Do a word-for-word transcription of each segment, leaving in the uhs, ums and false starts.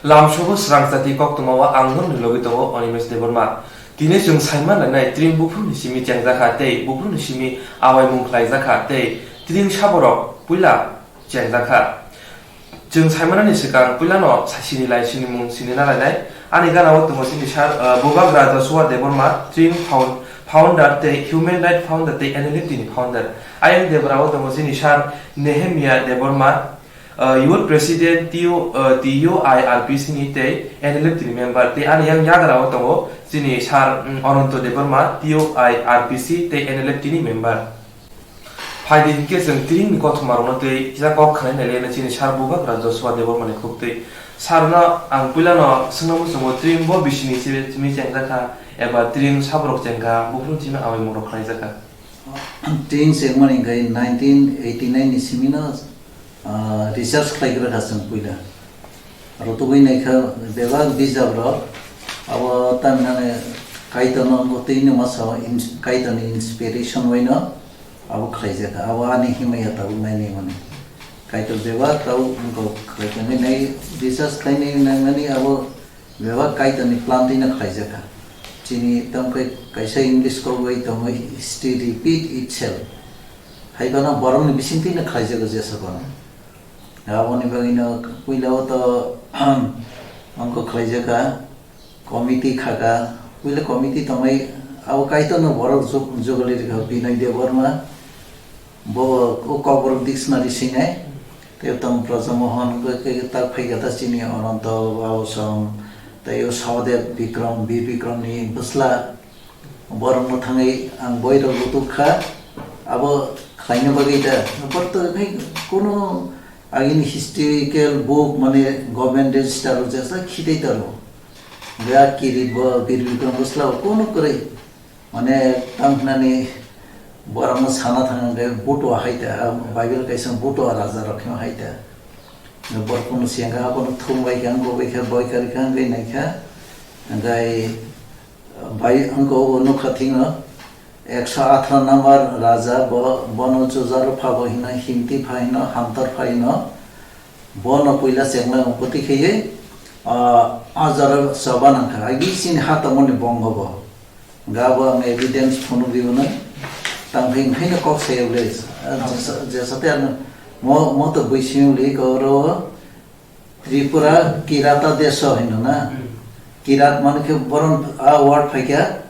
Lamsogo srang chati koktwmao ang norokni logi tongo Animesh Debbarma. Tini chwng saima lainai Tring buphuruni simi chengjakha tei buphuruni simi awaimung khlaijakha tei Tring saborok puila chengjakha. Chwng saimanani swkang puilano sa-, sini lai sinimung sinina lainai. Ani ganao tongo chini sir, uh, Bubagra Joshua Debbarma, Tring found-, founder tei Human Right Founder tei N L F T ni founder. Ayang Debra o tongo chini sir Nehemia Debbarma, uh, Youth President T U, uh, T U I R P C ni tei N L F T ni member. Tei ani yang yagra o tongo chini sir, um, Ananto Debbarma, T U I R P C tei N L F T ni member. Phaidi hinkhe chwng Tringni kothoma rokno tei kisa kok khnai nai le chini sir Bubagra Joshua Debbarmani khuktwi. Sir no ang puilano swngna muchungo Tring bo bisini se simi chengjakha eba Tring saborok chengkha buphuru simi awaimung rok khlaijakha. Tring chengmani hinkhe nineteen eighty nine ni simi no, ah, research khlaigra kha chwng puila. Rotugwi naikha bebak bijap rok, abo tamhinani Kaitorno wngkha twi nima sao, ins-, Kaitorni inspiration bai no abo khlaijak kha, abo ani himya tabuk nainai mani. Kaitor bebak tabuk wngkha khlai tongwi nai, research khlainai nangmani abo bebak Kaitorni plan twi no khlaijak kha. Chini tamkhe kaisa English kok bai tongo, "History repeat itself." Hai phano borokni bisingtwi no khlaijago jesa phano. Aboni bagwino puila o to, wngkha khlaijak kha, committee kha kha, puila committee tongwi abo Kaitorno borok jug-, jugali rikha Binoy Debbarma, bo o Kokborok dictionary swinai, tei tong Brajamohon, hwnkhe tak phaikha ta chini Ananto Babusom, tei o Sahadev Bikram, Bir Bikramni bwsla, Borokno thangwi ang boirok lutuk kha, abo khlaina bagwi da. Borok to hai kuno agini historical book, mane government register o jesa khitai taro. Ya Kirit bo, Bir Bikram bwsla bo kuno kwrwi. Mane tang hwnani borokno sana thang hwnkhe butua hai ta, Bible kaisa butua raja rok hai ta. Borok kuno siyang kha, abono thum bai kha, wngkha bai kha, boi kha, rikha, wngwi nai kha. Hwnkhe Bai wngkha obo nukha thikno, ekso atharo number raja bo, bono Jujaro pha bo hino, Himti pha hino, Hamtor pha hino, bono puila chengla wngpoti khaiwi, ah, ah jora choba nangkha, agi chini ha tongmani bongo bo. Ga bo ang evidence phunukgwi hwnwi, tangphai wngkhaino kok sayo le, ah, jesa, jesa tei ano mo, mo to bui simi uli kok oro, Tripura Kirata deso hino na. Hmm. Kirat mane khe boron a word phaikha,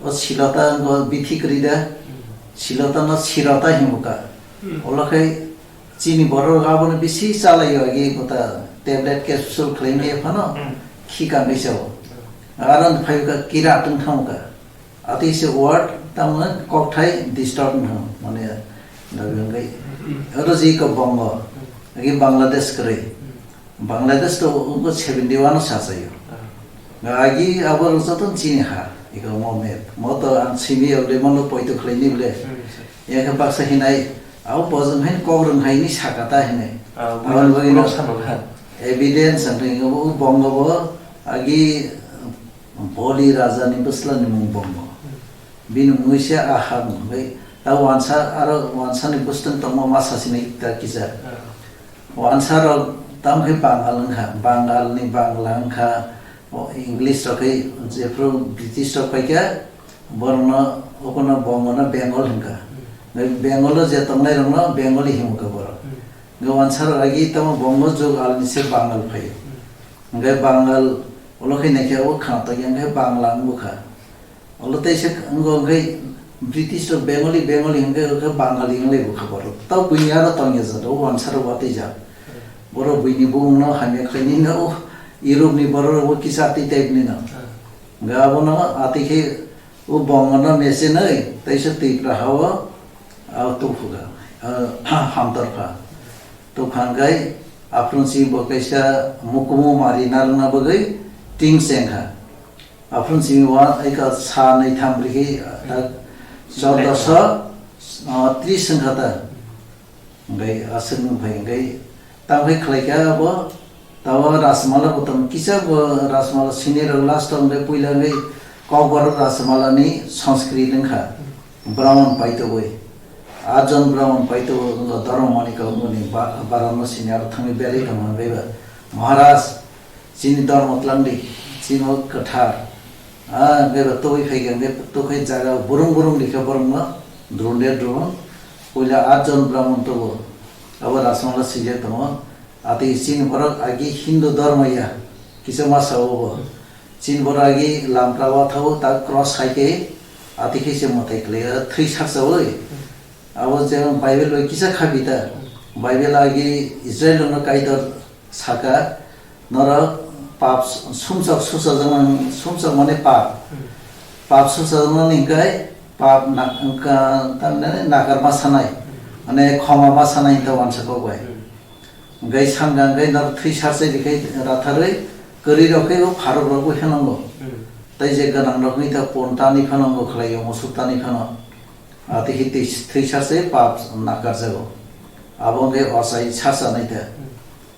o silota wngkha bithi kwrwi da. Hmm. Silota no sirota himo kha. Hmm. Olo khai chini borok abono bisi chalaio agi kota tablet capsule khlaimaya phano Hmm. khi kanwi sao. Hmm. Aran phaikha kirat wng thangkha. Atwi se word, tamni kokthai distort wngkha, mane, dabi wngwi. Oro je iko bongo, agi Bangladesh kwrwi. Bangladesh to wngkha seventy one o sachaio. Agi abo rwchaptang chini ha, iko mo map. Mo to ang simi ya bole, mo no poito khlaini bole. Yakhe baksa hinai, abo bojong hain kok rwng haini sakata hinai. Aboni bagwi no evidence ang twi, abo bongo bo, agi Boli raja ni bwsla ni mung bongo. Bini mung se Ahab hwnwi. Ta wansa aro wansa ni bwswtwng tongma ma sasini ta kisa. Ah. Wansa rok tam khe Bangal wngkha. Bangal ni Bangla wngkha. O English rok khe jephru British rok paikha. Borokno okono bongo no Bengal hwnkha. Hmm. Bengal o je tongnai rokno Bengali himkha borok. Hmm. Hwnkhe wansa rok agi tamo bongo jug alni se Bangal phaio. Hmm. Hwnkhe Bangal Olo khe naikhe abo khna tokya hwnkhe Bangla wngkha. Olo teisa wngkha hwnkhe British rok Bengali, Bengali hwnkhe, hwnkhe Bangali wngwi bwkha borok. Tao buini aro tongya jat, o wansa rok watwi jat. Borok buini bumung no hamya khlaini no, o Europe ni borok rok bo kisa atwi type ni no. Hwnkhe abono atwi khe o bongo no mechenwi teisa Tripura ha o, ah, tubukha, ah, hamtorkha. Tubukha hwnkhe aphuru si bo kaisa mukumu mari narwkna bagwi ting chengkha. Aphuru simi wa eka sa nai tham brikhi, ah, ta choddoso, ah, tris wngkha ta. Hwnkhe aswk nung phai hwnkhe tamo khe khlai kha abo, tamo Rajmala bo tong kisa bo Rajmala sini rok last o hwnkhe puila hwnkhe Kokborok Rajmala ni Sanskrit wngkha. Brahman paitogwi, atjon Brahman paitogwi wngkha Dharma Manika wngmani ba-, Varanasi ni aro thangwi belai tongmani bai ba Maharaj Chini dormo twlang di, chini o kwthar. Ah, hwnkhe bo tubui phai khe, hwnkhe tukhai jaga burung burung di khe borokno drunde drung. Puila atjon Brahmon tubu. Abo Rajmala swijak tongo. Ati chini borok agi Hindu dormo ya, kisa masa o bo. Chini borok agi lamkra watha o ta cross hai khe, ati khe se mwtai kwlai, thwi saksa oi. Abo je Bible bai kisa khabi ta. Bible agi Israel no Kaitor saka, norok pap sumsok susajaknani, sumsok mane pap. Hmm. Pap susajaknani hingkai pap nak-, wngkha, tamni nakarma sanai. Hmm. Mane khoma ma sanai ta wansa kok bai. Hmm. Hingkai sangka hingkai norok thwi sarse dikhai ratharwi kwrwi rok khe o pharok rok bai khe nango. Hmm. Tai je gwnang rok ni ta pon tani phano ngo khlai o, musuk tani phano. Ati hi twi, thwi sarse pap nakarjago. Abo hingkai ochai sarsa nai ta. Hmm.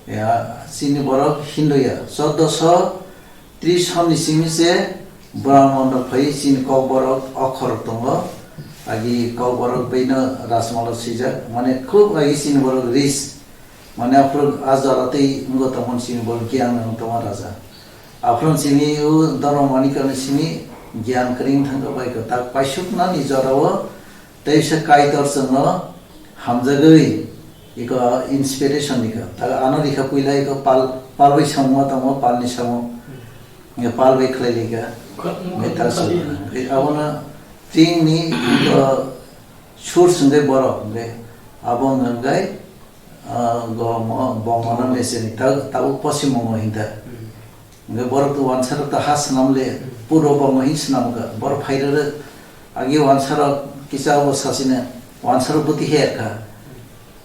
Ya, chini borok Hindu ya. Chordoso tris sonni simi se Brahmon rok phai chini Kokborok okhor tongo. Agi Kokborok baino Rajmala swijak. Mane khub agi chini borok rich. Mane aphuru a jora tei wngwi tongmani chini borok giyan wng tongma raja. Aphuru chini o Dharma Manikya ni simi giyan kwrwng thangkha bai kwtak paisuknani jorao. Teisa Kaitor chwngno hamjagwi iko inspiration rikha. Ta ano rikha puila iko pal, pal bai samungma tongo, palni samung. Nge pal bai khlai lika. Kha-, Nge ta kha-, sung. Nge abono tingni iko sur sungwi borok nge abo ngai, ah, go mo, bo mono meseni ta, tabuk posi mongo hinta. Hmm. Hingke borok to wansarok to ha swnam le, puro bo mo hin swnam kha. Borok phai rwrwk, agi wansarok kisa bo sasine, wansarok bwtwi her kha.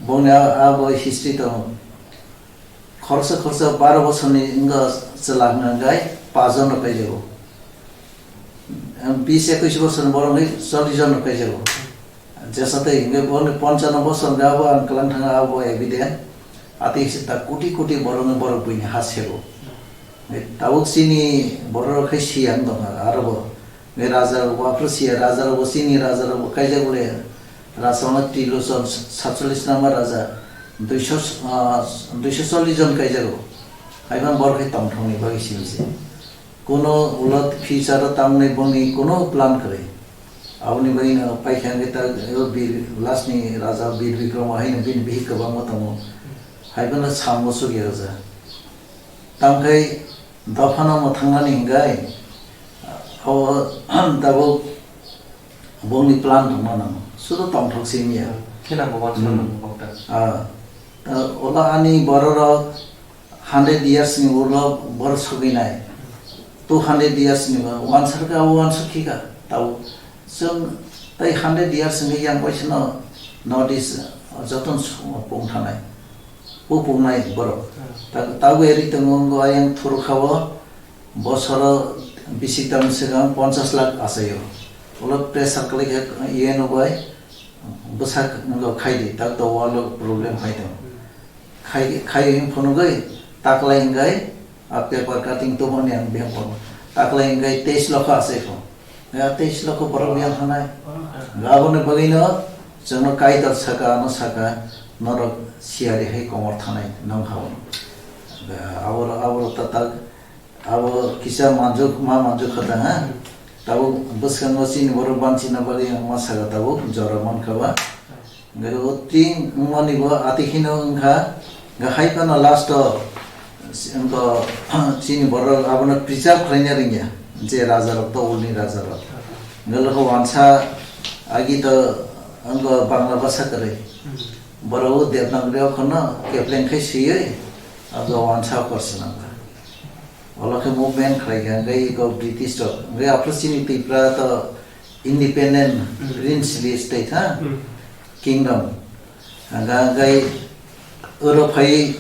Bongni a, a bo history tongo. Khoroksa khoroksa baro bosorni wngkha chwla hwnka hwnkhe paanch jon rok kaijago. Bis ekwis bosorni borok hwnwi chollish jon rok kaijago. Jesa tei hingke boni ponchano bosor hingke abo ang kelang thangna abo evident. Ati se ta koti koti borokno borok buini ha sego. Tabuk chini borok rok khai siya wng tongkha aro bo. Hingke raja rok bo aphuru siya, raja rok bo chini raja rok bo kaijak le. Raja no tilo chon satchollish number raja. Duiso, ah, duiso chollish jon kaijago. Haiphano borok khai tongthokni bagwi simi se. Kuno ulo future o tamni bongni kuno plan kwrwi. Aboni bagwino paikha hwnkhe ta, o Bir, last ni raja Bir Bikram haino bini bihik kwbangma tongo. Haiphano samung sukya rwjak. Tamkhai dophano mwthangnani hwnkhe, o, tabuk bongni plan tongma nango. Sudo tongthok simi ya. Khe nango, wansa Hmm. nango, bokta. Ah, ta, ola ani bororok Hundred years ni ulo borok sogwi nai. Two hundred years ni ulo wansar kha, wansar khi kha. Tao chwng tei hundred years ni yang bai sino North East joto pung thanai. Pung nai borok. Ta-, tabo eri tongo wngkha ayang thuru kha o bosoro bisi tang swkang ponchas lakh achaio. Ulo pressure kwlai kha U N O bai bwsak wngkha khai di, tak to wall o problem khai tongo. Khai, khai hwn phunugwi taklai hwnkhe a paper cutting tubuni ang biyang phunuk. Taklai hwnkhe teis lokho achai phunuk. A teis lokho borok biyang thanai. Aboni bagwino chwngno Kaitor saka, ano saka, norok siyari hai komor thanai nong kha hwn. Aboro, aboro ta tak Abo kisa manjuk, ma manjuk kha ta, ha? Tabuk bwskango chini borok banchina bagwi ang ma saka tabuk jora mankha ba. Hwnkhe o ting wngmani bo ati kheno wngkha, hwnkhe hai phano last o, wngkha chini borok abono preserve khlaina rwngya, je raja rok, tobulni raja rok. Hwnkhe lokho wansa agi to wngkha Bangla bwsa kwrwi. Borok o Devanagari okhono kepleng khai swiwi, abo wansa okor swnamkha. Olo khe movement khlai kha, hwnkhe eko British rok, hwnkhe aphuru chini Tripura to independent Hmm. princely state, ha? Hmm. Kingdom. Hwnkhe, hwnkhe oro phai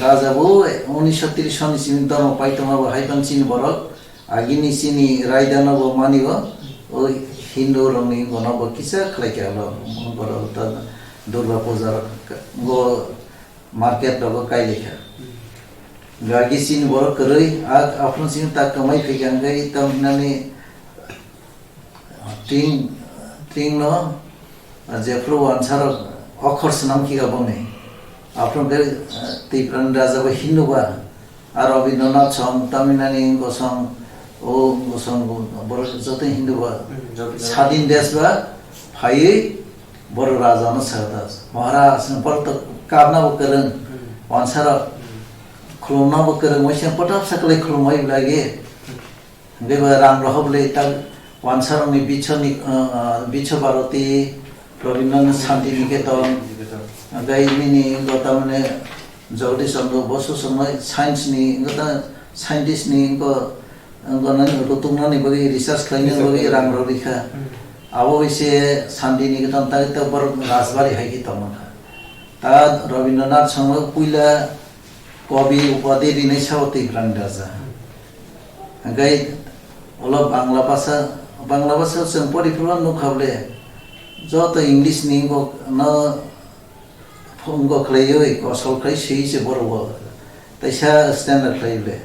raja bo unisho tris sonni simi dharma pai tongma bo hai phano chini borok agini chini raida no bo mani o, o Hindu rok ni bono bo kisa khlai kha olo, borok ta Durga puja rok go market rogo kailaikha. Gagi chini borok kwrwi, a, aphuru chini ta kwmai phaikha, hwnkhe tam hinani ting, ting no, jephuru wansa rok okhor swnam khika bongni. Aphuru hwnkhe, eh, Tiprani raja bo Hindu ba, A Rabindranath song, Taminani gosong, o gosong, borok joto Hindu ba, Hmm, joto. Sadin desh ba, phaiwi borok raja no sakha ta. Maharaj, borok to kapna bo kwrwng, Hmm. wansarok, Hmm. khulumna bo kwrwng, waisa potap sa kwlai khulumwi belai ge. Hingke bo rang rohop le ta wansarokni bichoni, ah, ah, bicho baroti, Rabindranath Santi Niketan, Niketan. Hingke nini gota mane Jagadish Chandra Bosu songno science ni, gota scientist ni, go, go nani rutuknani bagwi research khlaina Research bagwi khlaina. Rang rok rikha. Hmm. Abo ise Santi Niketan tari ta borok Rajbari hai khe tongma kha. Ta Rabindranath songno puila Kobi upadi rinai sao Tiprani raja. Hingke ulo Bangla basa, Bangla basa chwng pori phuru nukha bole, joto English ni wngkok no, wngkok khlaiwi kosol khai swi se borok bo teisa standard khlai bole.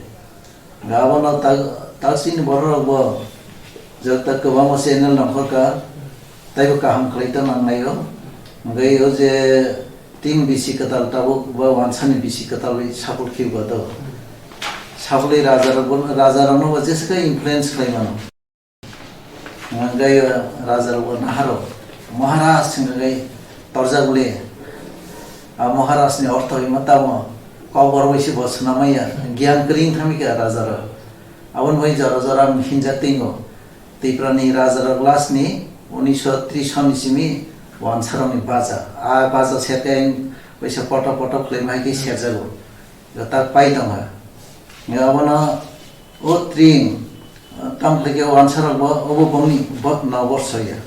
Abono ta, ta chini borok rok bo jota kwbangma channel nongkhor ka. Taibo kaham khlai ta nang naio. Hingke o je tin bisi kwtal tabuk ba wansani bisi kwtal bai sapul khiba do. Sapulwi raja rok bo, raja rok no bo jeska influence khlai mano. Hingke raja rok bo naharo. Maharaj hingke torjak le. A Maharaj ni ortho hima tamo kok borok bai se bo swnamaya. Giyan kwrwng thangwi kha raja rok. Aboni bai jora jora hinjak tingo. Tiprani rajarok last ni unisho tris soni simi wansarokni bacha. A bacha serkhe waisa poto poto khlaima hai khe serjago. Jotak pai tongkha. Abono o tring, tamo khlai khe wansarok bo, obo bongni bot no borsoya.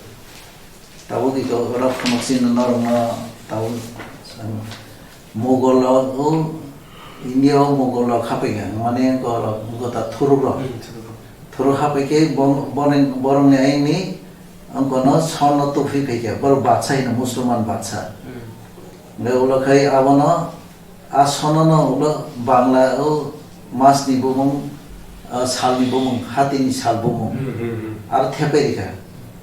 Tabuk iko oro phunuk chini norokno tabuk Mughal rok o India o Mughal rok hapai kha, mane eko rok, eko ta thuruk rok. Hmm, thuruk rok. Thuruk hapai khe bo-, boni, borokni ayini wngkono sono tubui phai kha, borok batsa hino, Musulman batsa. Hmm. Hingke ulo khai abono a sonono ulo Bangla o masni bumung, ah, salni bumung, hatini sal bumung. Hmm, hmm, hmm. Aro thepai rikha.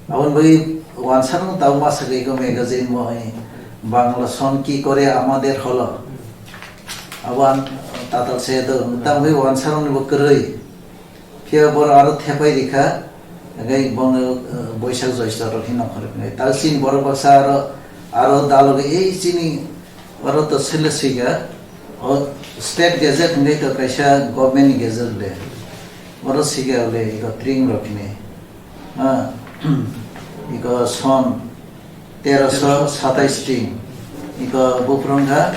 Aboni bagwi wansarok tabuk masa khe eko magazine bo hai Bangla son ki kore amader holo. Abo ang tatal se do, tamo khe wansarokni bo kwrwi. Phiya borok aro thepai rikha, hingke bono, eh, Boisak Joisto rok hino khorok nai. Tabuk chini borok baksa aro, aro dalogi ei chini oro to sele siga, o state gazette hingke to kaisa government ni gazette le. Oro siga le iko tring rok hini. Ah, iko son teroso satais tin. Iko buphuru wngkha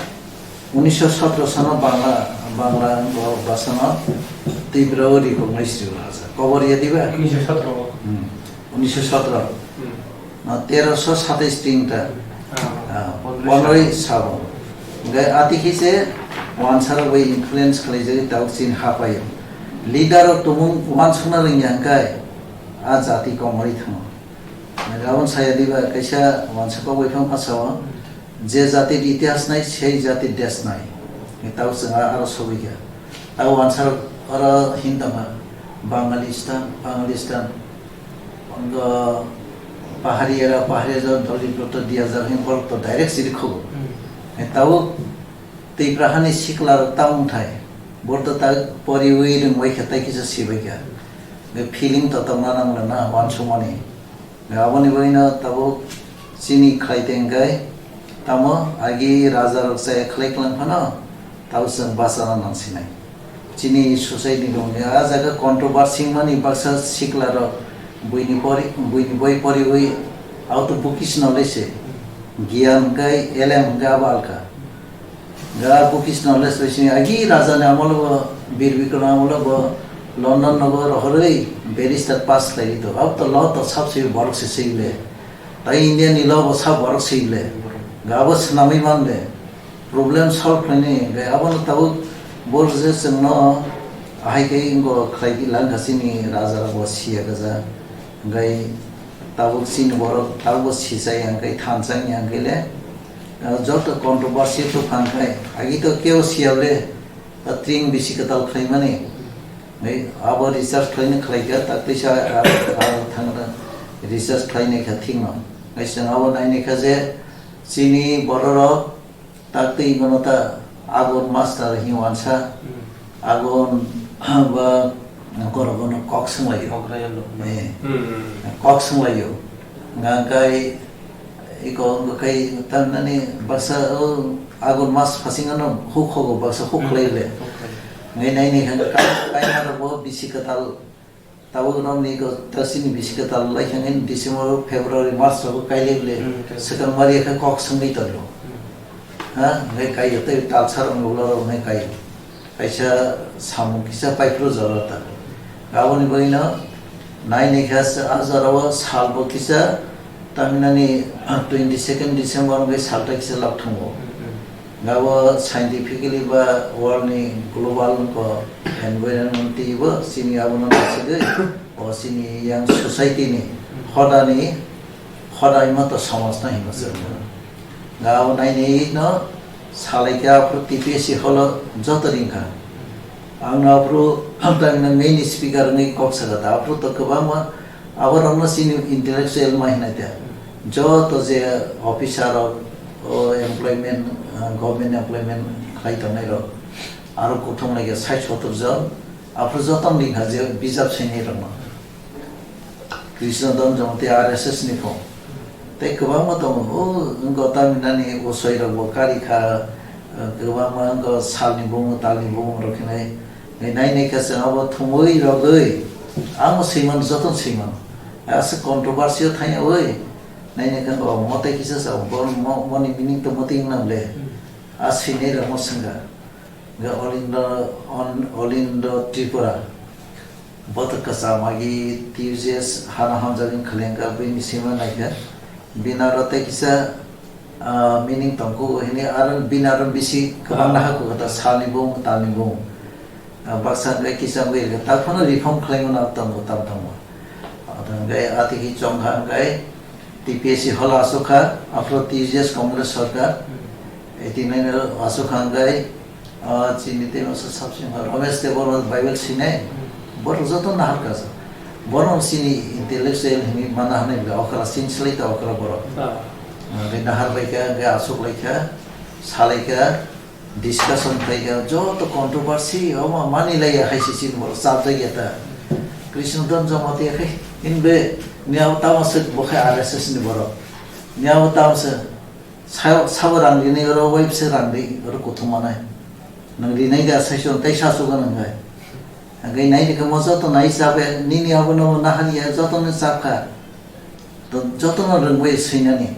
unisho sotro sono Bangla, Bangla bo bhasano Tripura o recognize rw rwkha. Kobor ya diba? Unisho sotro. Hmm. Unisho sotro. Hmm. Ah, teroso satais tin ta. Ah, Ah, pondroisho. Pondroi sabo. Hingke ati khe se wansarok bai influence khlaijagwi tabuk chini hapai o. Leader rok tongmung wansukna rwngya hingkai a jati kongorwi thango. Aboni saya diba kaisa wansa kok bai phang pasa o, je jatir itihas nai, sei jatir desh nai. Tabuk chwng aro sogwi kha. Tabuk wansa oro hin tongkha, Bangalistan, Bangalistan. Ondo pahari era, pahari era, doli proto diya jar hin borok to direct siri khubo. Hmm. Tabuk Tipra hani sikla rok ta wngthai. Borok to ta poriwi rwngbai kha, tai kisa sibai kha. Be feeling to tongna nangla na, wansukmani. Aboni bagwino tabuk chini khlai tengkai, tamo agi raja rok chaya khlai klang phano, tabuk chwng bachana nang sinai. Chini society ni rong a jaga controversy mani baksa sikla rok buini pori, buini boi poriwi auto bookish knowledge se, giyan hwnkhe elem hwnkhe abo alka. Ga Bukis knowledge bai sini agi raja ni amolo bo, Bir Bikram amolo bo London nogo rohorwi barrister pass khlai to. Ab to law to sab se borok se swi le. Tai India ni law bo sab borok swi le. Ga bo swnamwi man le. Problem solve khlaini. Ga abo no tabuk bor je chwngno ahai khe ingo khlai di lang ga chini raja rok bo siya gaja. Hingkai tabuk chini borok tabuk bo sijai hingkai thansa hingya hingkai le, ah, joto controversy tufan khai agi to kebo siya le, ah, tring bisi kwtal khlaimani. Hingkai abo research khlaina khlaikha, tak teisa, ah, ah, thangna research khlainai kha thikno. Hingkai chwng abo nainai kha je chini bororok tak twi mano ta Agon master hi wansa. Hmm. Agon ba korogono kok swnglaio. Kok rayalo. Eh, Hmm. Kok swnglaio. Nga kai iko wngkha kai tamnani baksa o Agon mas phasingano huk hogo baksa huk Hmm. khlai le. Huk khlai. Ngai nai ni hang kai, kai ma rok bo bisi kwtal. Tabuk romni ko tasini bisi kwtal lai khe ngai December, February, March rogo kai le bile Hmm, kai. Swkang mari khe kok swngwi tongo. Hmm. Ha, ngai kai tei tal sar rok ulo rok ngai kai. Kaisa samung kisa pai phuru jora ta. Aboni bagwi no nai nai khe se a jora o sal bo kisa tamnani twenty second December wngwi sal ta kisa lak thango. Hmm, hmm. Nga bo scientifically ba world ni global ko environment twi bo chini abono naisingwi o chini yang society ni hoda ni hoda ima to somaj no hino se. Nga bo nainai no salai kha aphuru T P S C holo joto ring kha. Ang no aphuru tamni main speaker wngwi kok saka ta aphuru to kwbangma Abo rokno chini intellectual ma hinai ta. Joto je officer rok, o employment, ah, government employment khlai tongnai rok, aro kuthum lai khe sait sotor jon, aphuru joto ni kha je bijap sini rokno. Krishna Don Jamatia R S S ni pho. Tei kwbangma tongo, o wngkha tamni nani usoi rok bo kari kha, kwbangma wngkha salni bumung, talni bumung rok hinai. Nai nai khe chwng abo thumui rogwi, ang swimano, jotono swimano. Aswk controversy o thangyawi, nai nai khe, o, mo tei kisa sa, bo, mo, moni meaning to mo twi wngna le. Hmm. A swinai rok mo swngkha. Ga All Indo, on, All Indo Tripura. Bo to kwcham agi T U J S hano hamjagwi khwlengkha, bini swima naikha. Bini aro tei kisa, ah, meaning tongkhu hini aro bini aro bisi kwbang Ah. Naha kukha ta salni bung, talni bung. Ah, baksa hwnkhe kisa wngwi rwkha. Taphano reform khlaimano tongo, tam tongo. Abo hwnkhe atiki chongkha hwnkhe T P S C hola asukha, aphuru T U J S Congress sarkar, Hmm. Eighty nine asukha hwnkhe, ah, chini tei masa sabsing Ramesh Debbarma Bible sinai, Hmm. Borok joto nahar kasa. Borok chini intellectual hinwi mana hwnwi bwle okra chini slai ta okra borok. Ah. Ah, hwnkhe nahar bai kha, hwnkhe asuk lai kha, salai kha, discussion khlai kha, joto controversy omo mani lai ya hai se chini borok chap jai ya ta. Krishna Don Jamatia khe hinbe ni abo tamo se bo khe R S S ni borok. Ni abo tamo se Sa-, sabo rang rinai oro wai bwswk rang ri oro kuthum manai. Nwng rinai da saichung tei sachukgo nwng hai. Hwnkhe nai rikha mo joto nai chap ya, nini abo no nahar ya, joto no chap kha. To joto no rwngwi swinani.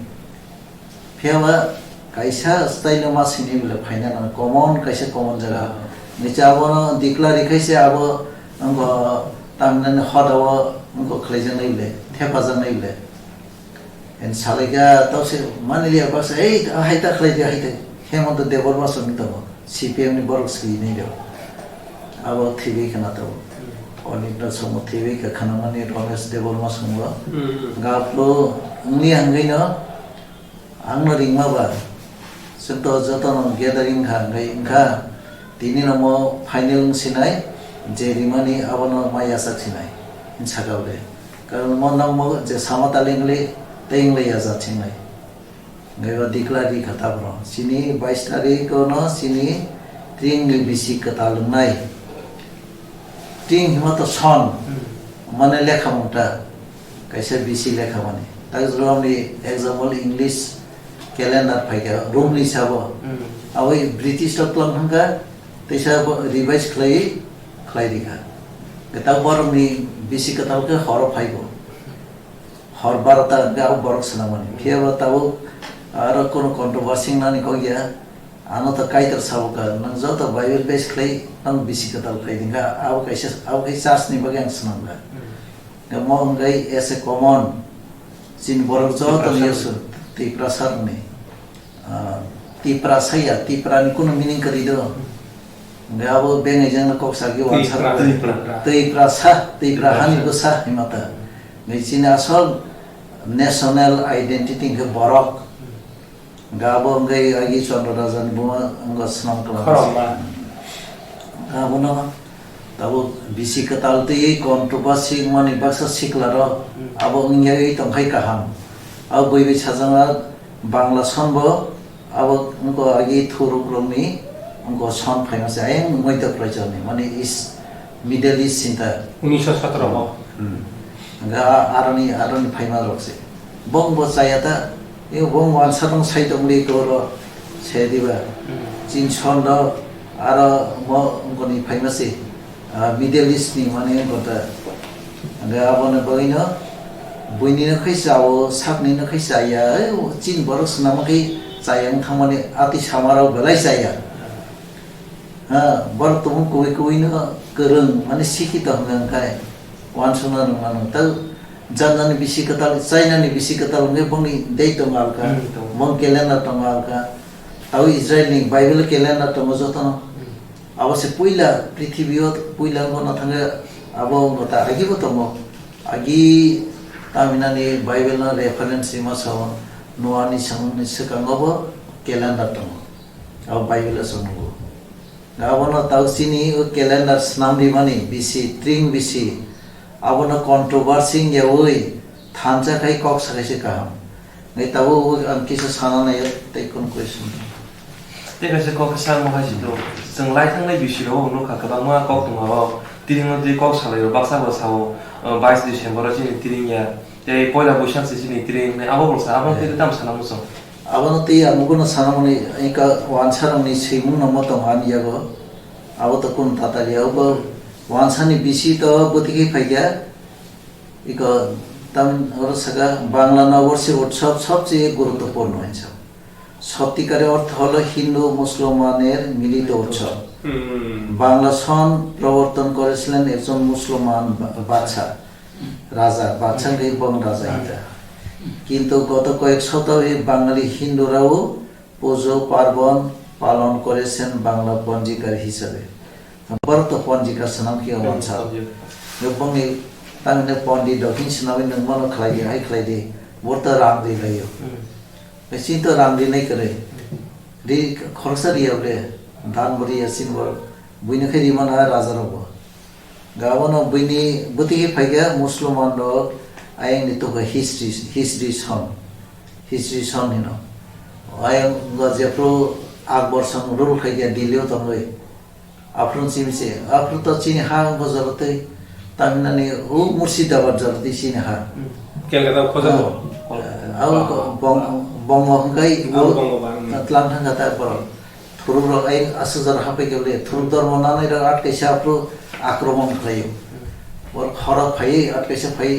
Phiya ba kaisa style no ma swinai bwle phaina nang common kaisa common jaga. Nai chabo no dikla rikhai se abo wngkho tamnani hoda o wngkho khlaijaknai bwle, thepajaknai bwle. En salai kha, tau se mani liya baksa, "Ei, hai ta khlai di, hai ta." Hemanta Debbarma songwi tongo, C P M ni borok swi ni do. Abo thwiwi khna tongo. Oni ta songo thwiwi kha khna mani Ramesh Debbarma songo. Hmm. Gaplo wngli hangwi no, ang no ringma ba. Chwng to joto no gathering kha, hwnkhe wngkha, tini no mo final wng sinai, je rimani abono ma yachak sinai, hin saka ble. Karon mo nang mo je sama tali wngli, tei wngli yachak sinai. Hwnkhe ba dikla ri kha tabro. Chini bais tarikh no chini tring ni bisi kwtal wngnai. Tring hima to son, Hmm. Mane lekha mungta, kaisa bisi lekha mani. Tak romni example English calendar phaikha, Rome ni sabo. Hmm. Abo British rok tlang thangkha, teisa bo revise khlai, khlai rikha. Kwtal borokni bisi kwtal khe horo phaibo. Hor barota hwnkhe abo borok swnamani. Phiya bo tabuk aro kono controversy wngnani kok ya. Ano to Kaitor sabo ka, nwng joto Bible base khlai, nwng bisi kwtal khlai di, hwnkhe abo kaisa, abo kai church ni bagwi ang swnam kha. Hmm. Hwnkhe mo hwnkhe as a common, chini borok joto ni Tiprasa. Yesu, Tiprasa ni, ah, Tiprasa ya, Tipra ni kunu meaning kwrwi do. Hwnkhe abo bengai jang kok sagi wansa Tipra, rok. Tipra. Tiprasa, Tipra hani Tiprasa. Bwsa hima ta. Hwnkhe chini asol national identity hwnkhe borok. Ga abo wngwi agi Chandra Raja ni buma wngkha swnam kwlangma. Khorokma. Ga abono tabuk bisi kwtal twiwi controversy wngmani baksa sikla rok, Hmm. Abo wngyawi tongkhai kaham. Abo bui bai sajama Bangla son bo abo wngkha agi thuruk rokni Wngkha son phaima se ayang Madhya Pradesh ni, mane East, Middle East sinta. Unisho satro mo. Hmm. Wngkha a-, aroni, aroni phaima rok se. Bong bo chaya ta, e bong wansa rong sai tong li koro se diba. Hmm. Chin son do aro mo wngkoni phaima se. Ah, Middle East ni mane wngkha ta. Hingke aboni bagwino buini no khe chao, sakni no khe chaya, e, chini borok swnam khe chaya wng thangmani ati samarok belai chaya. Ha, borok tumung kubui kubui no kwrwng, mane sikhito hwnka hwnkhe, uansukna rwngmano. Tei janani bisi kwtal, chainani bisi kwtal hwnkhe bongni date tongo alka, hmm, tongo. Bong calendar tongo alka. Abo Israel ni Bible calendar tongo jotono. Hmm. Abo se puila, prithibi o puila wngkha na thangkhe abo wngkha ta agi bo tongo. Agi tamhinani Bible no reference rima sao, Noah ni samung ni swkango bo calendar tongo. Abo Bible o se nukgo. Abono tau chini o calendar swnam rimani bisi, tring bisi. Abono controversy wngyawi thansa khai kok sakai se kaham. Nai tabuk ang kisa sana nai tei kun question. Tei kaisa kok kisa mo hai sito. Chwng lai thangnai bisi rok nukha kwbangma kok tongma rok. Tini no tei kok salai rok baksa bo sao, uh, bais December o chini tring ya. Tei poila Boisak se chini tring nai abo bo sa abo tei tam sana muchung. Abono tei ang bono sana mani ika wansa rok ni swimung no mo tong ani yago. Abo to kun tatari abo wansa ni bisi to bwtwi khe phaikha. Iko tam oro saka Bangla Noborsi Utsav sobcheye guruttopurno hinsa. সত্যিকারে অর্থ হলো হিন্দু মুসলমানের মিলিত উৎসব। হুম। বাংলা সন প্রবর্তন করেছিলেন একজন মুসলমান বা-, বাদশাহ, রাজা, বাদশাহ হুম। এবং রাজা হুম। এটা। কিন্তু গত কয়েক শতাব্দী বাঙালি হিন্দুরাও পুজো পার্বণ পালন করেছেন বাংলা পঞ্জিকার হিসাবে। Borok to ponjika swnam khe Hmm, wansa. Ponjika. Nokbongni tamni pondi dokin swnamwi nwng mano khlai di, hai khlai di. Bo to rang ri laio. Hmm. Chini to rang rinai kwrwi. Ri khoroksa riya ble, dan bo riya chini borok. Buino khe ri mano hai raja rok bo. Ga bono buini bwtwi khe phaikha Muslim rok ayang ni tokha history, history song. History song hino. Ayang go jephru Akbar song rule khaikha Delhi o tongwi. Aphuru chini se, aphuru to chini ha wngkha jora tei Tamil Nadu ni o Murshidabad jora tei chini ha. Hmm. Kolkata o khoja Ah, bo? Kol-, ah, abo ko-, bong-, bongo hwnkhe Guru abo bongo ba, hmm. Tlang thangkha ta borok. Thuruk rok ai aswk jora hapai khe le, thuruk dormo nanai rok at kaisa aphuru akromon khlaio. Hmm. Borok khorok phai, at kaisa phai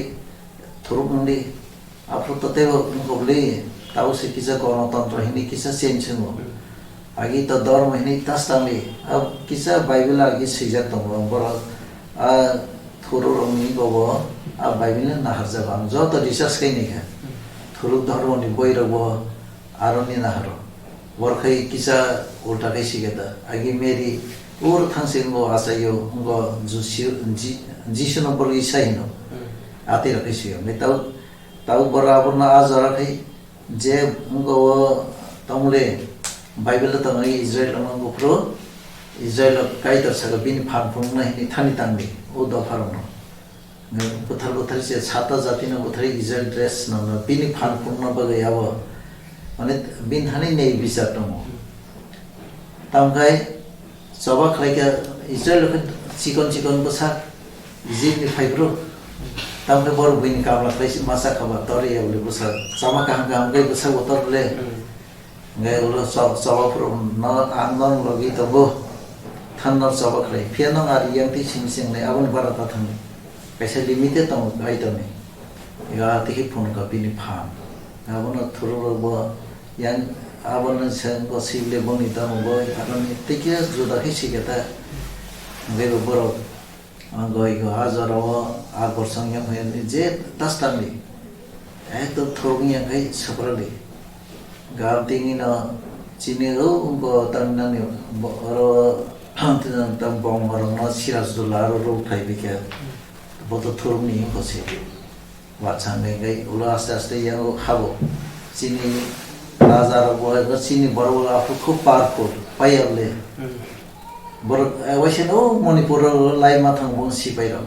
thuruk nungdi. Aphuru to teibo wngkha bwle, tabuk se kisa gonotontro hinwi kisa change wngo. Agi to dormo hinwi tas tangli, a kisa Bible agi swijak tongo, borok a thururokni bobo a Bible no naharjago. Ang joto research khai naikha, thuruk dhormoni boirokbo aroni naharo. Borok khai kisa ulta khai sikha da, agi Mary ur thangsi wngo achaio, wngo Jisu, Ji-, Jisu no borok Isa hino, atwi rok khai sio. Tabuk Tabuk borok aborno a jora khai je wngkha o tongmole Bible o tongo Israel wngkha buphuru Israel o Kaitor saka bini phan phunukna hinwi thani tangdi o dopha rokno. Buthar buthar se sata jati no buthar Israel dress swnamna bini phan phunukna bagwi abo mane bini thani nei bichar tongo. Tamkhai choba khlaikha Israel khe chikon chikon bwsak Egypt ni phaibruk. Tamkhe borok buini kamla khlai masa khaba tor ya bwlai bwsak chama kaham kaham khe bwsak bo tor bwlai. Hmm. Hingkhe ulo cho-, choba phuru no ang non logi tongo. Than no choba khlai. Phiya nong ari yang twi simi sing nai aboni bara ta thangni. Kaisa limited tongo kaitor ni. Ya tiki phone ka bini phan. Abono thuruk rok bo yang abono se wngkha sibile bongni tamo bo aroni tei khe juda khe sikha ta. Hingke bo borok goi go ha jora o Akbar song yang hai je tas tangli. Ekdom thuruk yang hai saprali. Gam tini no chini o wngkha tamnani bo oro tam bong borok no Sirajudullah aro rok phai bikha. Bo to thuruk ni wngkha se. Watsa hwnwi hwnwi ulo aste aste yang habo. Chini raja rok bo eba chini borok bo aphuru khub powerful, paiya bole. Hmm. Borok, eh, waisa no Manipur rok lai ma thang bo sipai rok.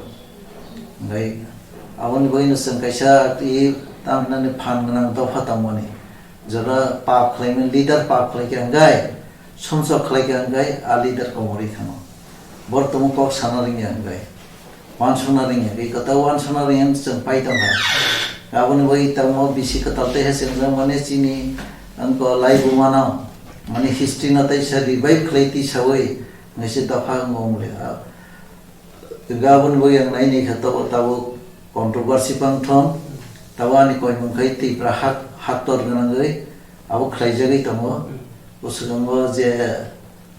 Hwnwi aboni bagwi no chwng kaisa i tam hinani phan gwnang dopha tongmani. Jora pap khlaimani leader pap khlai khe hwnkhai Sumsok khlai kha hwnkhe a leader komorwi thango. Borok tongmo kok sana rwngya hwnkhe, uansukna rwngya hwnkhe, kota uansukna rwngya hwnkhe chwng pai tongkha. Aboni bagwi tamo bisi kwtal tei hai chwngjak mani chini wngkha laibuma no, mani history no teisa revive khlai tisawi hwnkhe se dopha wngwi le. Hwnkhe aboni bagwi ang nainai kha, tabuk, tabuk controversy bang thong, tabuk ani koimung khai Tipra hak, haktor gwnangwi abo khlaijagwi tongo. Hmm. Bwswkango je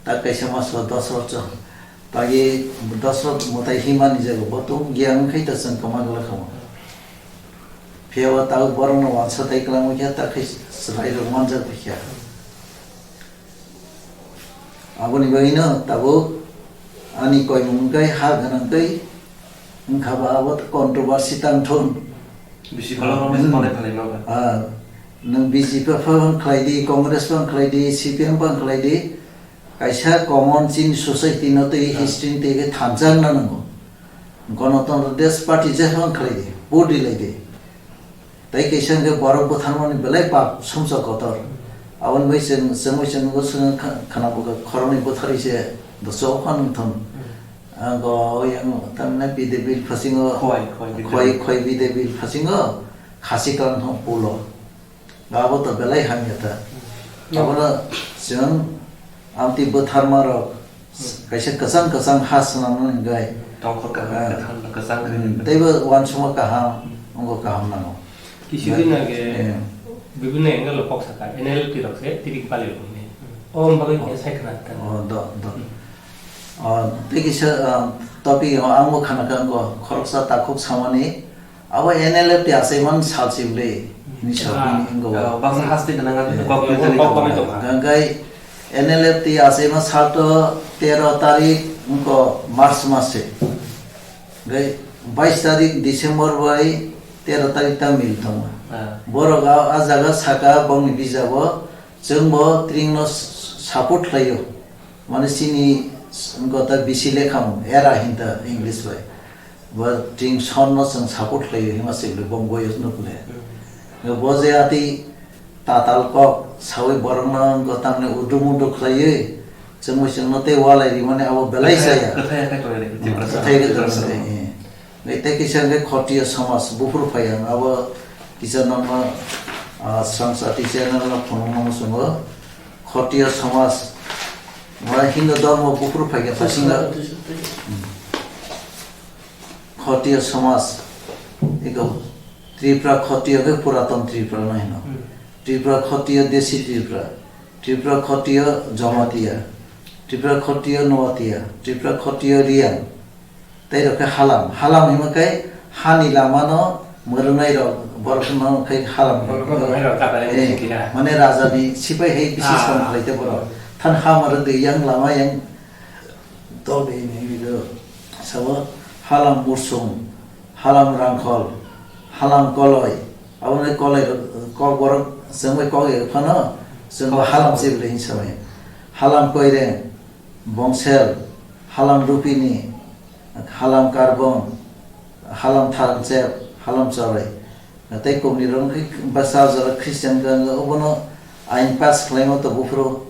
tak kaisa maso Dosrot chwng pagi, Dosrot mwtai himani jaga bo tung giyang khai ta chwng kwma glak kha. Phiya ba tabuk borokno uansa tai kwlangwi kha, tak khai chwrai rok manjak kha. Aboni bagwino tabuk ani koimung wngkha ha gwnang tei wngkha ba abo controversy tang thun. Bisi kolok rok Hmm. Phalai phalai ma ba. Ah, nwng B J P phan khlai di, Congress phan khlai di, C P M phan khlai di, kaisa common chini society no tei Ah. History ni tei khe thansa wngna nango. Ganatantro Desh Party jephang khlai di, vote rilai di. Tei kaisa hwnkhe borok bwtharmani belai pap sumsok kotor. Aboni bai chwng, chwngwi chwng bo chwng kha-, khana bwkha khoroknwi bwtharwi se doso phano thum. Ang go yang tamna bide bil phasingo, Khoi, khoi bide khoi, bil. Khoi bide bil phasingo, khasi kang thong pulo. Abo to belai hamya ta. Hmm. Abono chwng amtwi bwtharma rok Hmm. Kaisa kwchang kwchang ha swnamnani hwnkhe. Tongkhor kaham, Ah. Kwthang, kwchang Hmm. Teibo uansukma kaham, Hmm. Wngkha kaham nango. Kisi Ba-, din age eh. Bibhinno angle o kok sakha, N L F T rok se tiri bali rok ni. O bagwi Oh. Sai khna kha. Oh, do, do. Hmm. Oh, tei kisa, ah, topic o ang bo khana kha, wngkha khoroksa takhuk samani. Abo N L F T achaiman sal sibli, hini sal Ah. Hini wngkha. Oh, baksa haste gwnang ang Eh. Kok Kok kok kok kok kok. Hwnkhe N L F T achaima sal to tero tarik wngkha March mas se. Hwnkhe bais tarik December bai tero tarik ta mil tongo. Ah. Borok a, a jaga saka bongni bijabo chwngbo tringno s-, support khlaio. Mane chini gota bisi lekhamung, era hinta English bai. Bo tring sonno chwng support khlaio, hima se bwle bong boyos nuk le. Hmm. Bo je ati tatal kok sawi borokno go tamni udu mudu khlaiwi, chwngwi chwngno tei walai rimani abo belai Kwthai, saya. Kwthai khe tongnai, Hmm, Tiprasa, kwthai khe Tiprasa. Tongnai, eh. Nai tei kisa hwnkhe khotiya somaj buphuru phaiya, abo kisa nokno, ah, Srangchati channel no phunukno muchungo. Khotiya somaj, ba Hindu dhormo buphuru phaikha, tei singa. Hmm. Khotiya somaj, eko Tripura Khotiya khe Puraton Tripura no hino. Hmm. Tripura Khotiya Desi Tripura, Tripura Khotiya Jamatia, Tripura Khotiya Noatia, Tripura Khotiya Riyan, tei rok khe halam. Halam hima khe hani lama no mwrwngnai rok, borok no khe halam. Borok no hai rok kata Eh, hai khe. Mane raja ni sipai hai bisi Ah. Song khlai te borok. Than ha mwrwng de yang lama yang Tobini video sabo halam bursung, halam rangkhol, halam koloi, aboni koloi kokborok chwngbai kok ego phano chwngbo Kok halam sabo. Chibili hinwi samai. Halam koireng, bongsel, halam rupini, halam karbon, halam tharmchep, halam chorai. Tei kumni rok khe bwsa jora Christian gwngo, obono ain pass khlaima to buphuru,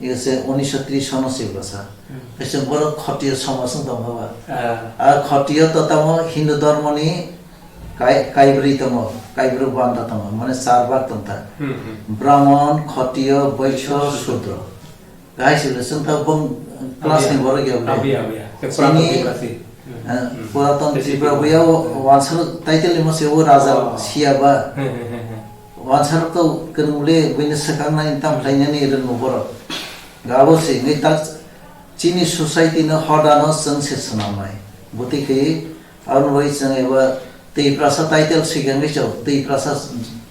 ese unisho tris sono se bwsa. Hmm. Kaisa borok khotiyo somaj wng tongkha ba. Ah. A khotiyo to tamo Hindu dhormoni kai-, kaibrwi tongo, kaibrwi banda tongo, mane char bag tongkha. Hmm, hmm. Brahmon, khotiyo, boisyo, shudro. Kahai silo chwng ta bong class ni borok ya bole. Abiya, abiya. Chini, Puraton Tripura si. Eh, hmm. Puraton Tripura buya wansuk title ni mose o raja siya ba. Hmm, hmm, hmm, hmm. Wansuk to kwrwng le buini swkang nai tam khlai nani rwngo borok. Gabo se ngi ta chini society no hoda no chwng se swnam nai. Buti khe Aboni bagwi chwng eba Twiprasa title swikang khe chwng Twiprasa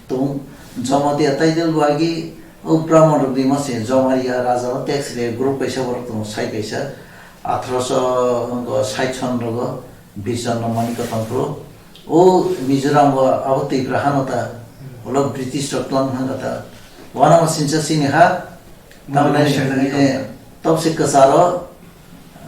tong Jamatia title bo agi o Brahmon rok ni mase Jamatia raja o tax re group kaisa borok tongo sai kaisa athroso sait son rogo Birchondra Manikya tongphuru o Mizoram bo abo Twipra hano ta ulo British rok tlang thangkha ta wanama sincha chini ha Tamni Tamni eh, topsi kwcharo,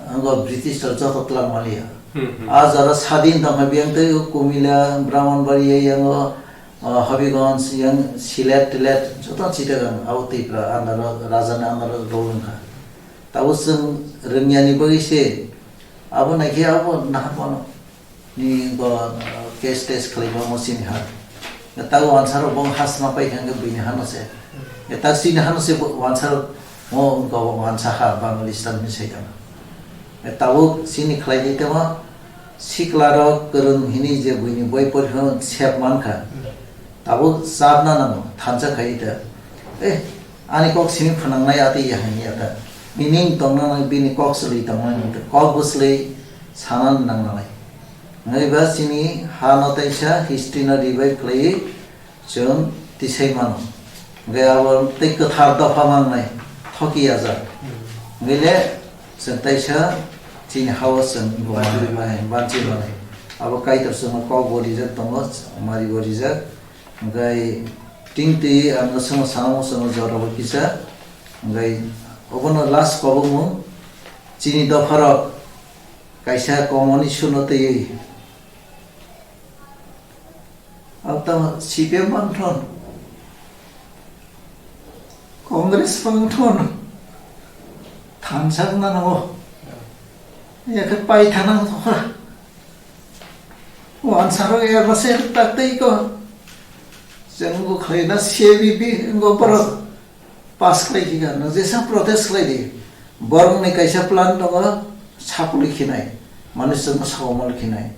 ango British rok joto twlang maliya. Hmm, hmm. A jora sadin tongkha biyang tei o Kumila, Brahmanbaria, yango, ah, Habiganj, yang Sylhet, Tilet, joto Chittagong, abo Tipra, andaro, rajani andaro role wngkha. Tabuk chwng rwngya ni bagwi se abo naikhe abo naharmano ni bo case test khlai bo mo chini ha. Tabuk wansa rok bo hasma pai khe bini hano se. Tabuk chini hano se wansa rok mo go wansa ha Bangladesh ni sai tamo. Tabuk chini khlai di tamo sikla rok kwrwng hini je buini boi porikha sep mankha. Tabuk chabna nango thansa khai ta. Eh, ani kok simi phwnangnai ati ya hini ata. Meaning tongna nang bini kok swlwi tongna nang kok bwslwi sana nang nanai. Ngai ba chini ha no taisa history no revive khlai chwng tisai mano. Ngai abo tei kwthar dopha mangnai thoki ya ja. Ngai le chwng taisa chini ha o chwng gumani bai banchi manai. Abo kaitor chwng kok bo rijak tongo, mari bo rijak. Hingkai ting twi ang swngno sana muchungo jora bo kisa. Hingkai obono last kobongmung chini dopharok kaisa komoni suno twiwi. Ang tamo C P M mangthon, Congress mangthon, thansak nango. Yakhe paithanang thokha. Wansaro erba se tak tei ko. Chwng bo khlai na C A B B ngo borok pass khlai khe ka, no jesa protest khlai di. Borok ni kaisa plan tongo, sapului khinai. Manu chwng sakomol khinai.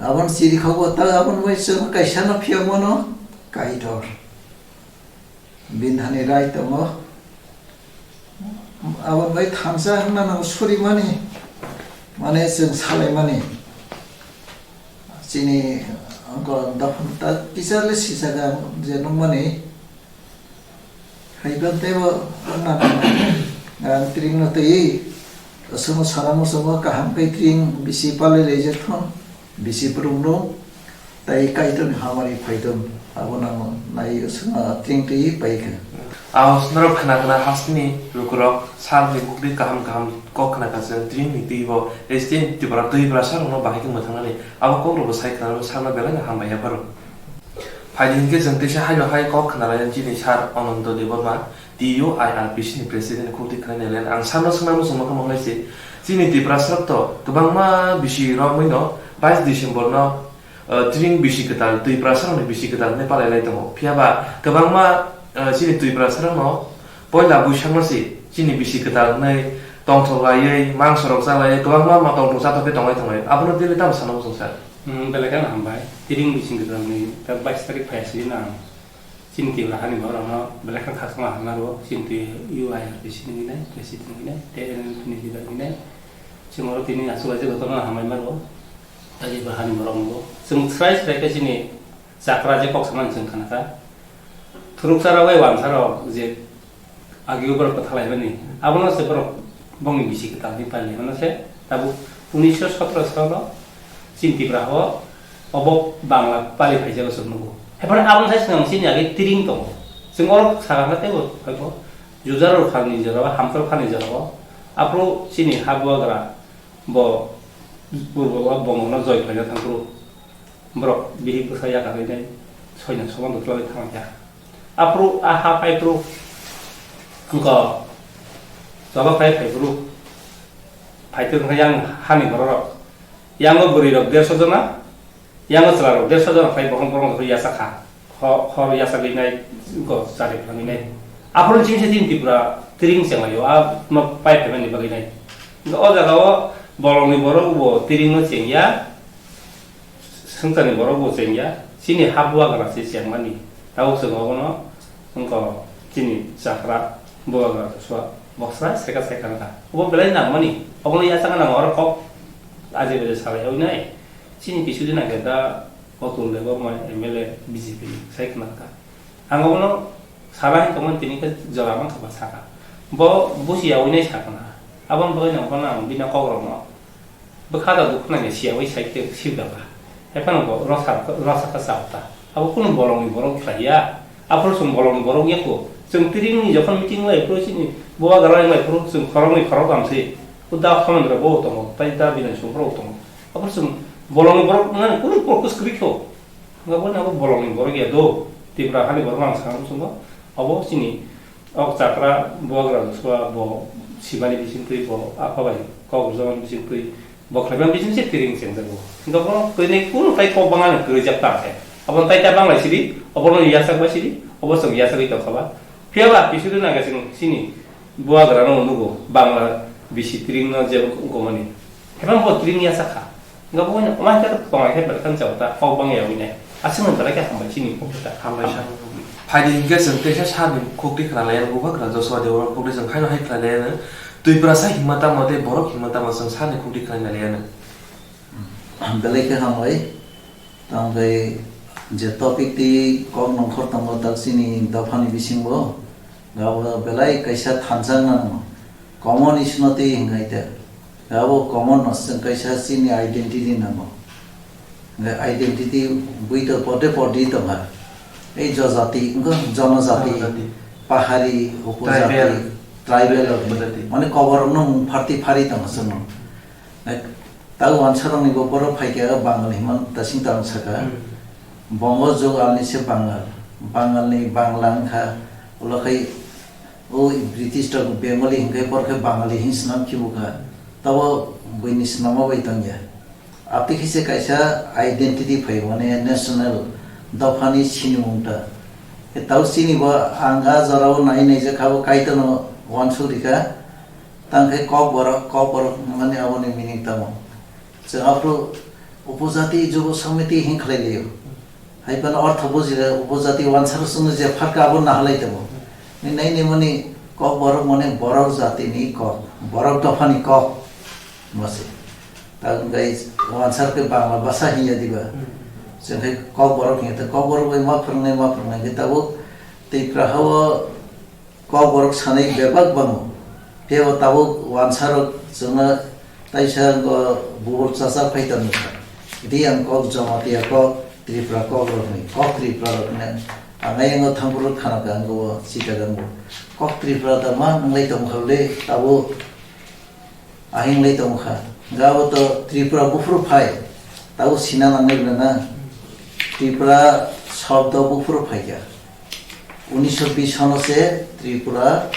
Abon chiri khago ta abon bai chwng kaisa no phiyok mano, kaitor. Bini thani rai tongo. Aboni bai thansa hwnna nang surimani, mane chwng salaimani. Chini angko dophani ta kisa le sisaka je nukmani. Haiban teibo wngna nang ang tring no twi. Aswkno sana muchungo kaham khe tring bisi palwi laijak thung. Bisi brum rok tei Kaitorni hamari phaitong, abono nai swngna tring twi paikha. Ahos norok khna khna hasteni lukurok salni bukdi kaham kaham kok khna kha chwng tring ni twi bo S T N Tripura twi brasa rokno bahai khe mwthangnani abo kok rokbo sai khna sakno belai no hambai ya pharo. Phaidi hinkhe chwng teisa haino hai kok khna lai chini sir Ananto Debbarma. T U I R P C ni president khulti khwlainai len ang sano swngna muchung mokhe mokhlai se. Chini Tiprasa rok to kwbangma bisi romwi no bais December no, uh, tring bisi kwtal, Tiprasa rok ni bisi kwtal hinwi palai lai tongo. Phiya ba kwbangma, uh, chini Tiprasa rok no poila buisang no se chini bisi kwtal hinwi tongthok laiwi, mangso rok cha laiwi, kwbangma ma tongthok chathok khe tonglai tonglai. Abono tini tamo sano muchung sir? Hmm, belai kheno hambai. Tring bisi kwtal ni ta bais tarik phai sini na ang. Chini Tripura hani borok no belai khe khakchangma hamya rwo, chini twi U I R P C ni hinai, president hinai, tei N L F ni leader hinai. Chwng oro tini aswk bai jotono hambai ma rwo. Tei Tripura hani borok no bo. Chwng srai srai khe chini chakra je kok samani chwng khana kha. Thuruksa rok bai wansa rok je Agi o borok kwthalaimani, abono se borok bongni bisi kwtal hinwi pailai mano se. Tabuk unisho sotro salo chini Tripura o obo Bangla pali phaijago chwng nugo. Hephano abono sai chwng chini agi tring tongo. Chwng oro sakha khe teibo phaibo Jujar rok phalni jorao, Hamtor phalni jorao, aphuru chini ha bubagra bo purbo o bongno joi khlaina thangphuru. Borok bihik bwsa yakarwi nai soina soman rwkhlai thangkha. Aphuru a ha phaiphuru wngkha choba phai phaiphuru phaitok wngkha yang hani bororok. Yango bwrwirok derso jona, yango chwlarok derso jona phai bohrok bohrok yachakha. Ho-, hor yachagwi nai wngkha chari phlangwi nai. Aphuru chini se chini Tripura tring chenglaio, a no pai phaimani bagwi nai. Wngkha o jagao bolongni borok bo tringno chengya. Swngcharni borok bo chengya, chini ha bubagra se chengmani. Tabuk chwng obono wngkha chini chakra bubagra Joshua boksra seka seka wngkha. Obo belai nangmani, obono yachakna nango, oro kok aje baje salai wngnai. Chini kisudin age da Atul Debbarma M L A B J P ni sai khna kha. Ang obono sana hin tongmani tini khe jora mankha ba saka. Bo busi yaui nai sakna. Aboni bagwi no bono ang bini kokrokno bwkha da dukhu nai siyaui sai khe sibda ba. Hephano bo rosa, rosa kha chao ta. Abo kunu bolongni borok khlai ya. Aphuru chwng bolongni borok ya kho. Chwng tring ni jokhon meeting lai phuru chini bubagra lai phuru chwng khoroknwi khoroktham se. O da khomendra bo tongo, tai da bini songkhoro tongo. Aphuru chwng bolongni borok nang kunu purpose kwrwi kho. Wngkha bo nabo bolongni borok ya do, Tripura hani borok ang sakang chwngno, abo chini o chakra bubagra Joshua bo Sibani bisingtwi bo apha bai kok rwjakmani bisingtwi bo khlaimani bising se twiring chengjago. Hwnkhe bono twi nai kunu tai kok bangani kwrwijak ta khe. Abono tai ta banglai sidi, obono yachak bai sidi, obo chwng yachagwi tongkha ba. Phiya ba kisu dina khe chwng chini bubagrano nugo Bangla bisi twiringno je wngkokmani. Haiphano bo twiring yachak kha. Hwnkhe bo wngya, wngya khe tonglai khe belai kheno chao ta, kok bangya wngya. Aswkno belai khe hambai chini kok ta. Hambai sa. Phaidi hwnkhe chwng teisa sani khukti khwna laiya, bubagra Joshua Debbarma khukti chwng haino hai khwna laiya. Twiprasa himma tamo tei borok himma tamo chwng sani khukti khwna laiya. Belai khe hambai. Tamo khe je topic twi kok nongkhor tongo tak chini dophani bisingo. Abo belai kaisa thansa nango. Common issue no twi hwnkhe te. Abo common no chwng kaisa chini identity nango. Hwnkhe identity bui to pode podi tongkha. Ei jojati, wngkha jonojati, Jonojati. Pahari, upojati, Tribal. Tribal, Upojati. Mane koborokno mung pharti phari tongo chwngno. Tei wansarokni bo borok phaikha Bangal hinmano tasing tang saka. Hmm. Bongo jog alni se Bangal. Bangalni Bangla wngkha. Ulo khai o British rok Bengali hinkhe borok khe Bangali hin swnam khibu kha. Tabo buini swnamo bai tongya. Abtwi khe se kaisa identity phai mane national dophani sinimung ta. Tabo chini bo ang a jorao nai naijak kha bo Kaitorno wansuk rikha. Tang khe kokborok, kokborok hwnmani aboni meaning tamo? Chwng aphuru upojati jubo samiti hin khlai liyo. Hai phano ortho bujile upojati wansar songno je pharka abo nahalai tamo. Ni nai ni mani kokborok mane borok jatini kok, borok dophani kok. Mase. Tang khe wansar khe Bangla basa hinya diba. Chwng khe kokborok hinya ta kokborok bai ma phwrwngnai ma phwrwngnai khe tabuk Tripura hao Kokborok sanai bebak bango. Phiya bo tabuk wansarok chwngno taisa wngkha bubur chacha phai tongmani. Di ang kok Jamatia kok, Tripura kokrokni, kok Tripura rokni ang ayang o thangphuru khana kha ang o Chittagong o. Kok Tripura da ma nwnglai tongkha le tabuk. Ahing lai tongkha. Gabo to Tripura buphuru phai. Tabo sina nangnai na. Tripura shobdo buphuru phaikha. Unisho bish sono se Tripura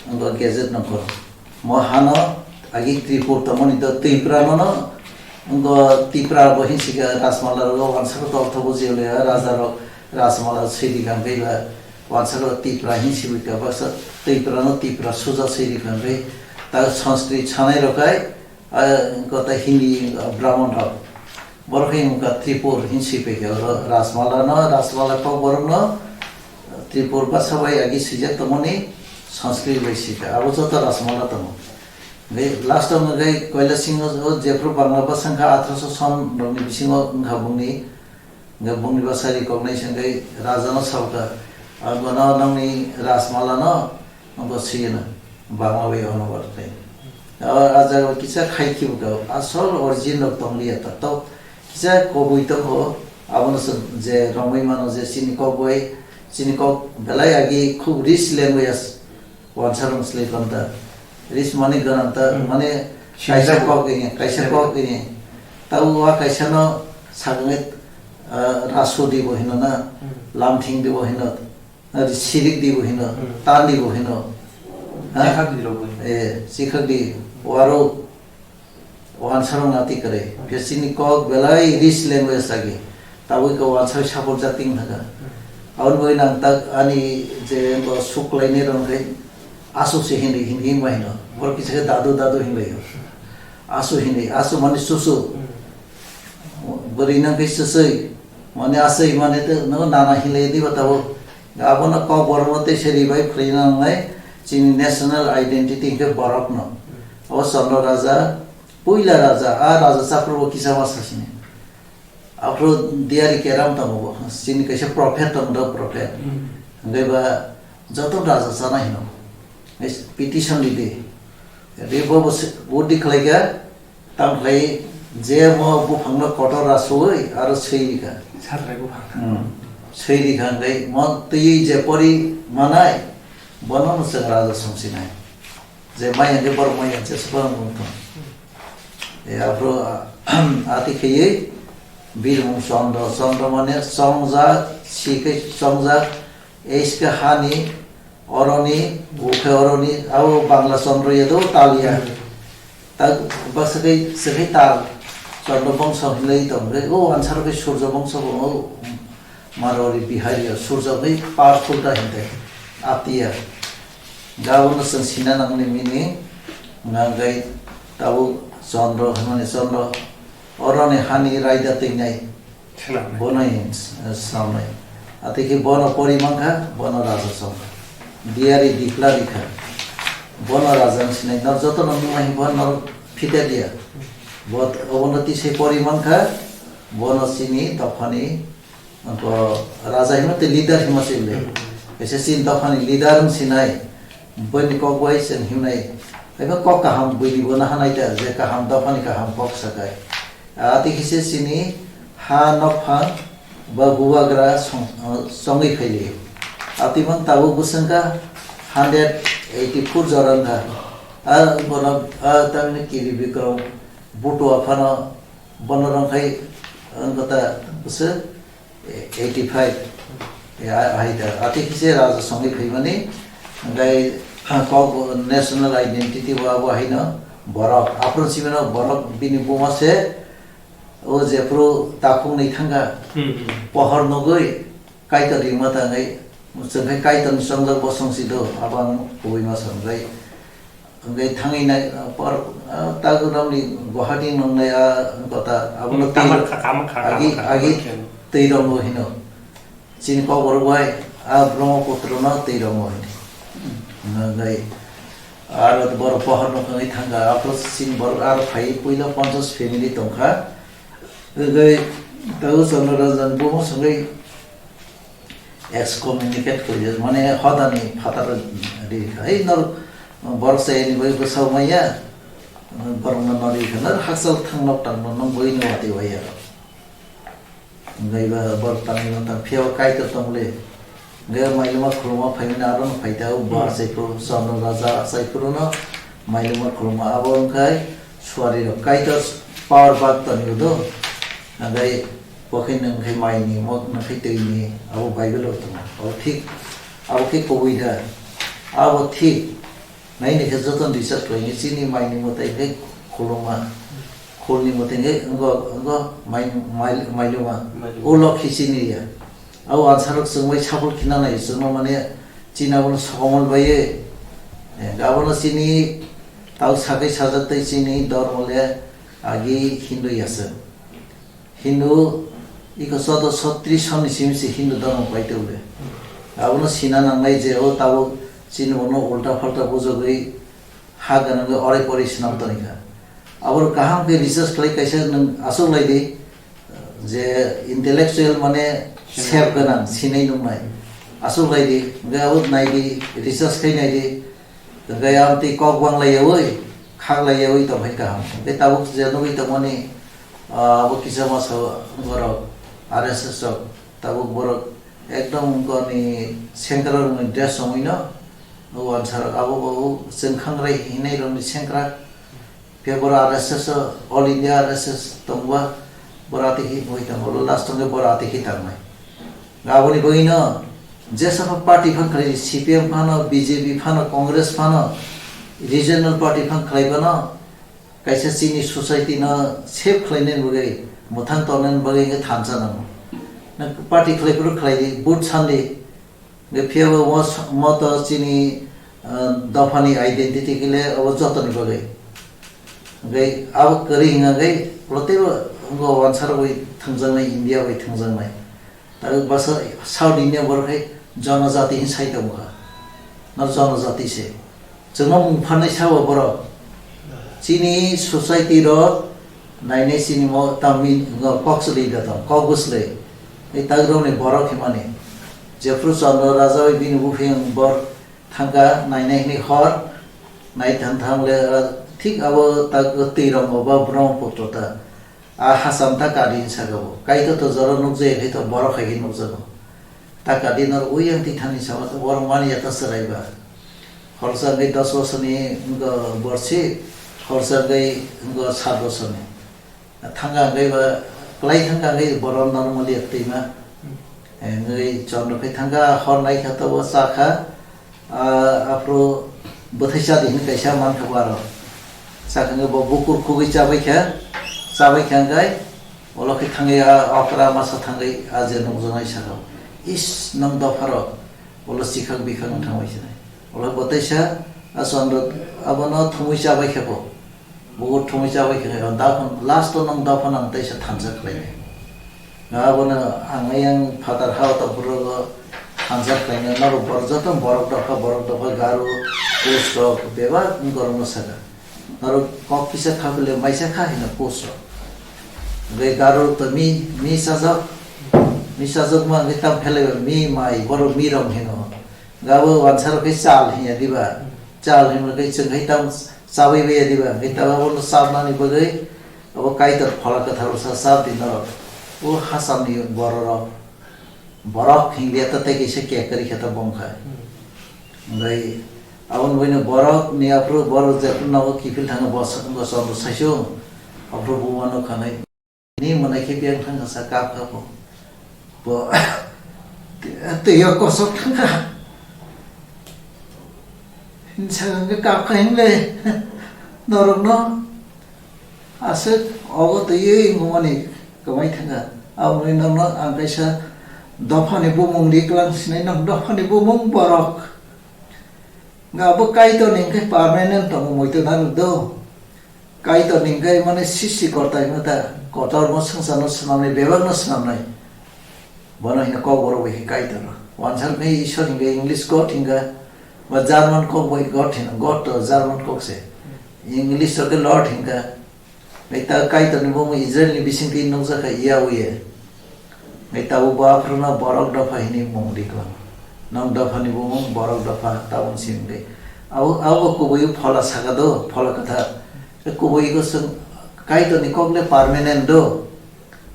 wngkha gazette nongkhor. Mo hano agi Tripur tongmani to Tripura nono wngkha Tripura bo hinsikha Rajmala rogo wansaro to ortho bujiya le raja rok Rajmala sidi kang kaiba. Wansaro Tipra hin sibui ka baksa Tipra no Tipra suja siri khanre ta Sanskrit sanai rokai, ah, kota Hindi, ah, Brahman rok. Borok hin ka Tripur hin sipai ka oro Rasmala no, Rasmala kok borok no Tripur basa bai agi sijak tongmani Sanskrit bai sika. Abo joto Rasmala tongo. Gai last o gai Koila Singh o jephru Bangla basa wngkha atharoso son rokni bisingo wngkha bungni. Hingke bongni bwsa recognize hingke raja no sabkha, "Ah, bono nongni Rajmala no, bo siyeno, bangma bai ono bar khe." O raja bo kisa khai kibuka, asol origin rok tongliya ta, to kisa kobui tongkho, abono se je romwi mano je chini kok bai, chini kok belai agi khub rich language. Wansarok slai panta. Rich mani gananta, hmm, mane kaisa kok ini, kaisa kok ini. Tau wa kaisa no saknge, ah, rasu di bo hino na, hmm, lamthing di bo hino, ah, sirik di bo hino, hmm, tan di bo hino. Ha? Sikhak di rok bo hino. Eh, sikhak di, waro. Wansarok nati kwrwi. Phiya chini kok belai rich language agi. Tabuk khe wansarok support jating thaka. Aboni bagwi nang tak ani je bo suklaini rong khai asuk se hindi hindi ma hino. Bor kisa khe dadu dadu hinlai. Asu hindi, asu mani susu. Bwrwi nang khai susui. Mani asui mani te no nana hinlai di ba tabuk. Abono kok borok no tei se ribai khwlai nangnai chini national identity hinkhe borok no. Abo Chandra Raja, puila raja, a raja chaphuru bo kisa ma sasini. Aphuru Diari Keram tongo bo, chini kaisa prophet tongo do prophet. Hmm. Hingke ba joto raja chana hino. Petition ridi. Ridi bo bo se, bo di khlai kha, Tamo khlai je mo buphangno kotor rasui aro swi rikha. Satrai buphang. Hmm. Swi rikha hwnkhe mo twi je pori manai, bono no chwng raja songsinai. Je mai hwnkhe borok mai hwnkhe se borok wng thung. E aphuru, ah, ati khaiwi birmung chondro, chondro mane chongjak, sikhe chongjak, Eiska hani Oroni, bukhe oroni, abo Bangla Chandra ya do talia. Hmm. Ta baksa khe, se khe tal Chandra bongso hinlai tong khe, o answer khe Surjo bongso bo, o Marwari Bihari ya, Surjo khe powerful ta hinte, atia. Gabo no chwng sina nangni mini, nangkai tabuk Chandra, hwnmani Chandra, oroni hani raida teinai. Swnamnai. Bono hin, eh, swnamnai. Atwi khe bono pori mankha, bono raja songkha. Diari dikla rikha. Bono raja wng sinai. Nor joto no nungma hin bono nor phita dia. Bo, obono tisai pori mankha, bono chini dophani, angko raja hima tei leader hima se le. Hmm. Kaisa chini dophani leader wng sinai. Bini kok bai chwng himnai, haiba kok kaham buini bo nahanai da, je kaham dophani kaham kok sakai. Ati khe se chini ha nokphang ba bubagra song-, songwi phailio. Ati mang tabuk bwswngkha hundred eighty four jora wngkha. A borok, a tamni Kiri Bikrom Butua phano bono rwngkhai wngkha ta bwswk eighty five. Ya, hai da. Ati kise raja songwi phaimani, hingkai, ah, kok national identity bo abo haino borok. Aphuru simino borok bini buma se, o jephuru takhuk ni thangkha, Hmm, hmm. pohor nugwi, Kaitor ringma ta hingkai, chwngkhai Kaitor ni chongjak bosong si do, abo ang kubui ma sa hingkai. Hingke thangwi nai, ah, por, ah, Taguramni Guwahati nongnai, ah, kota, abono Hmm, tei tama kha, tama kha, agi, tama kha, agi tama kha. Tei rongo hino. Chini Kokborok bai, ah, Brahmaputra no tei rongo hino. Hingke aro borok pohor no khangwi thangkha, aphuru chini borok aro phai puila ponchas family tongkha. Hingke Tagu Chandra Raja ni buma songwi excommunicate khaijak, mane hodani phatar ri kha. Ei nor borok se ni bai bwsao maya, borok no nori kha, nor hakchal thang nok tang no nong boi no watwi wai aro. Ngai ba borok tang no tang phiya Kaitor tong le. Ngai mailuma khuluma phai mane aro no phai ta, o bar Hmm. sai phuru, Chandra Raja sai phuru no mailuma khuluma abo wngkhai suari rok Kaitor power bak toni do. Ngai Bo khe nwng khe mai ni, mo nwng khe twi ni, abo Bible o tongo. Abo thik, abo khe kubui da. Abo thik. Nai ni khe joto ni research khlai ni, chini mai ni mwtai khe khuluma. Khul ni mwtai khe wngkha, wngkha mai, mai, mailuma. Mailuma. Ulo khe chini ya. Abo answer rok chwng bai sapul khina nai, chwng no mane chini abo no sokomol bai ye. Eh, abo no chini tau sakai sajak tei chini dormo le agi Hindu ya chwng. Hindu, iko soto sotri sonni simi se Hindu dhormo paitogde. Abono sina nangnai je o tabuk chini bono ulta phalta bujogwi ha gwnangwi orai porai swnam tongkha. Aboro kaham khe research khlai kaisa nwng aswk lai di, je intellectual mane sep gwnang sinai nungnai. Aswk lai di, hwnkhe abo nai di, research khai nai di. Hwnkhe amtwi kok banglaiyaui, khaklaiyaui tongphai kaham. Hwnkhe tabuk je nugui tongmani, ah, abo kisa masa borok, R S S rok, tabuk borok ekdom goni sengkrak ni dress songwi no, o answer abo bo chwng khangrai hinai rokni sengkrak. Phiya boro R S S o, All India R S S tongba, boro ati hi nugui tongo, last o boro ati hi tangnai. Aboni bagwi no, jesa party phan khlai, C P M phano, B J P phano, Congress phano, regional party phan khlai phano, kaisa chini society no save khlainani bagwi, mwthang tongnani bagwi wngkhe thansa nango. Na party khlai phuru khlai di, vote san di, Hwnkhe phiya bo mo, mo to chini, ah, dophani identity khe le abo jotoni bagwi. Hwnkhe abo kwrwi hwnkha khe ulo teibo wngkha wansa rok bai thangjaknai, India bai thangjaknai. Tabuk bwsa South India borok khe jonojati hin sai tongkha. No jonojati se. Chwngno mung pharnai sabo borok. Chini society rok nainai chini mo tamni ngo kok swlwi da tong, kok bwslwi. Ei tagrokni borok himani. Jephru Chandra Raja bai bini buphang bor thangkha nainai hwnwi hor. Nai thang thang le, ah, thik abo tak twi rok mo ba Brahmaputra ta. A hacham ta kadi saka bo. Kaitor to jora nukjaya khai to borok hai khe nukjago. Ta kadi nor uyang tithani sama to borok mani ya ta chwrai ba. Khoroksa hwnkhe dos bosorni wngkha borsi, khoroksa hwnkhe wngkha sat bosorni. Thangka hwnkhe ba, kwlai thangka hwnkhe borok normally ya twima. Hwnkhe chondro khai thangka hor nai kha to bo cha kha. Ah, aphuru bwthai chadi hinwi kaisa mankha bo aro. Sakhe bo bukur khugwi chabai kha, chabai kha hwnkhe, ulo khe thangwi a okra masa thangwi a je nukjaknai saka, "Is, nwng dopharok, ulo chikhak bikhak wng thangbai sinai." Ulo bwthai sa, a chondro abono thumwi chabai kha bo. Bukur thumwi chabai khe, daphano, last o nwng daphano ang teisa thansa khlainai. Abono ang ayang phatar ha o tongphuru thansa khlainai, norok borok joto borok dopha, borok dopha Garo, Kuch rok bebak wng korokno saka. Norok kok kisa kha bile maisa kha hino Kuch rok. Hwnkhe Garo to mi, mi sajak, mi sajak ma hwnkhe tam phelai mi mai, borok mi rok hino. Gabo wansaro khe chal hinya diba? Chal hinma khe chwng hai tamo chabai baiya diba? Hwnkhe tamo abono chabnani bagwi abo Kaitor Phola Kwthar bwsa chap di norok. O hasamni bororok, borok hingliya ta tei kaisa kek kwrwi khe ta bongkha. Hwnkhe aboni buino borokni aphuru borok jephru nogo kiphil thangwi bos-, bosongo saichung, aphuru buma nukha nai. Ni mwnai khe biyang thangkha sa kap kha bo. Bo twi o kosok thangkha. Hinsa hwnkhe kap kha hinle norokno aswk obo twiwi wngmani kwmai thangkha. Aboni norokno ang kaisa dophani bumung ri kwlang sinai, nok dophani bumung borok. Nga bo Kaitor ni hwnkhe permanent tongo, moito nang do. Kaitor ni hwnkhe mane srishti korta hwnma ta, kotor mo swngcharno swnamnai, bebak no swnamnai. Bono hino kok borok bai khe Kaitor. Wansal khe Ishwar hwnkhe English God hwnkha, ba German kok bai God hino, God to German kok se. English to khe Lord hwnkha. Nai ta Kaitor ni bumung Israel ni bising twi nukjakha Yahweh. Nai tabuk bo aphuru no borok dopha hinwi mung riklang. Nong dopha ni bumung borok dopha tabuk simi de. Abo, abo kubui phola saka do, phola kwthar. Kubui ko swng Kaitor ni kok le permanent do.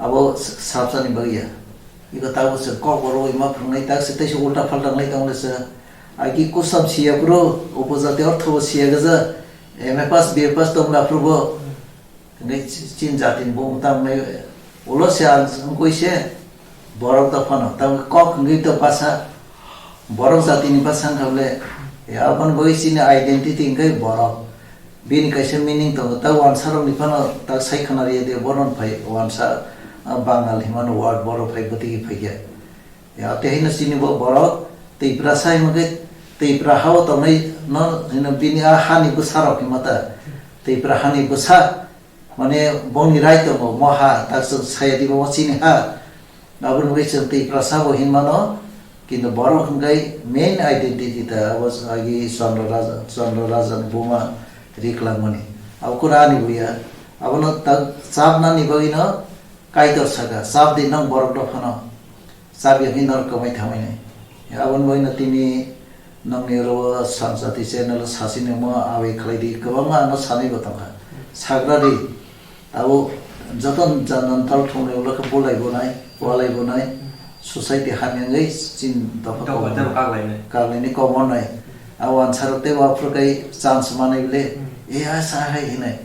Abo s-, sabsa ni bagya. Iko tabuk se kok borok ima phungnai tak se tei se ulta phalta nai tong le se. Agi kusam siya bro, upojati ortho bo siya gaja. M A pass, B A pass tong la phuru bo. Hingke chi-, chin jatini bo tamo ulo se ang wngkui se borok dophano, tamo kok hingke to basa, borok jatini basa wngkha bole, aboni bagwi chini identity hingke borok. Bini kaisa meaning tongo, ta wansarokni phano ta sai khna rwya de, bohrok phai wansa, ah, Bangal hinmano word borok phai bwtwi phaikha. Ya, tei haino chini bo borok Tiprasa hinmokhe Tipra hao tongnai no hino bini a hani bwsarok hinmata. Tipra hani bwsa, mane bongni right tongo, mo ha, tak chwng saya di bo chini ha. Aboni bagwi chwng Tiprasa bo hinmano, kintu borok hwnkhe main identity ta abo agi Chandra Raja, Chandra Raja ni buma riklangmani. Abo kura ani buya. Abono tak chapnani bagwino Kaitor saka, chap di nang borok dophano. Chabi hwnwi norok kwmai thamai nai. Aboni bagwino tini nokni oro Sanjati channel o sasi nungmo awi khlai di, kwbangma ano sanwi bo tongkha. Sagra di, abo joto janantal thumni ulo khe bulai bo nai, walai bo nai, society hamya wngwi chini dopha Dopha kok tei bo kak lainai. Kak lainai kok mannai. Abo ansarok tei bo aphuru kai chance manai bole, Hmm. e a sa hai hinai.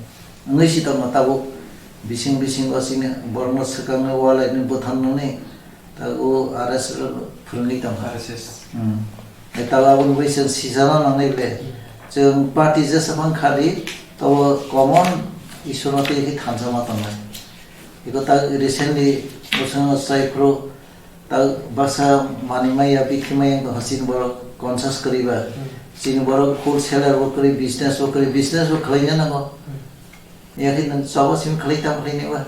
Wngwi si tongma tabuk bising bisingo chini borokno swkangni, walaini, bwtharnani, tabuk R S S phwrwngwi tongkha. R S S. Hmm. Tabuk aboni bagwi chwng sijana nangnai ble. Hmm. Chwng party jesa phang khadi, tabo common Ishwarno twi khe thansa ma tongnai. Iko ta recently bwskango chai phuru ta baksa manwi maya, bikhi maya wng tongkha chini borok conscious kwrwi ba. Hmm. Chini borok wholesaler bo kwrwi, business bo kwrwi, business bo khwlaina nango. Hmm. Yakhe nwng choba simi khlai tamo khlai naiba.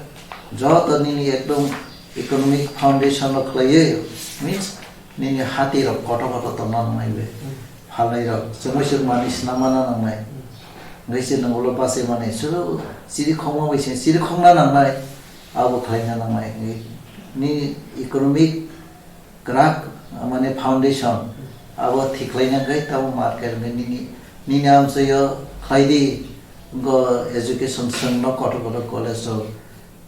Joto nini ekdom economic foundation rok khlaiwi, means nini hati rok kotor kotor tongna nangnai be. Hmm. Phalnai rok, chwngwi chwng mani swnam mana nangnai. Hmm. Hwnkhe se nwng ulo bachai mani, chwlo chiri khokma bai se chiri khokna nangnai, abo khlaina nangnai. Nini economic kwrak, mane foundation, abo thik khlaina khe tamo market hwnkhe nini, nini amchaio khlai di, wngkha education swngno kotor kotor college rok,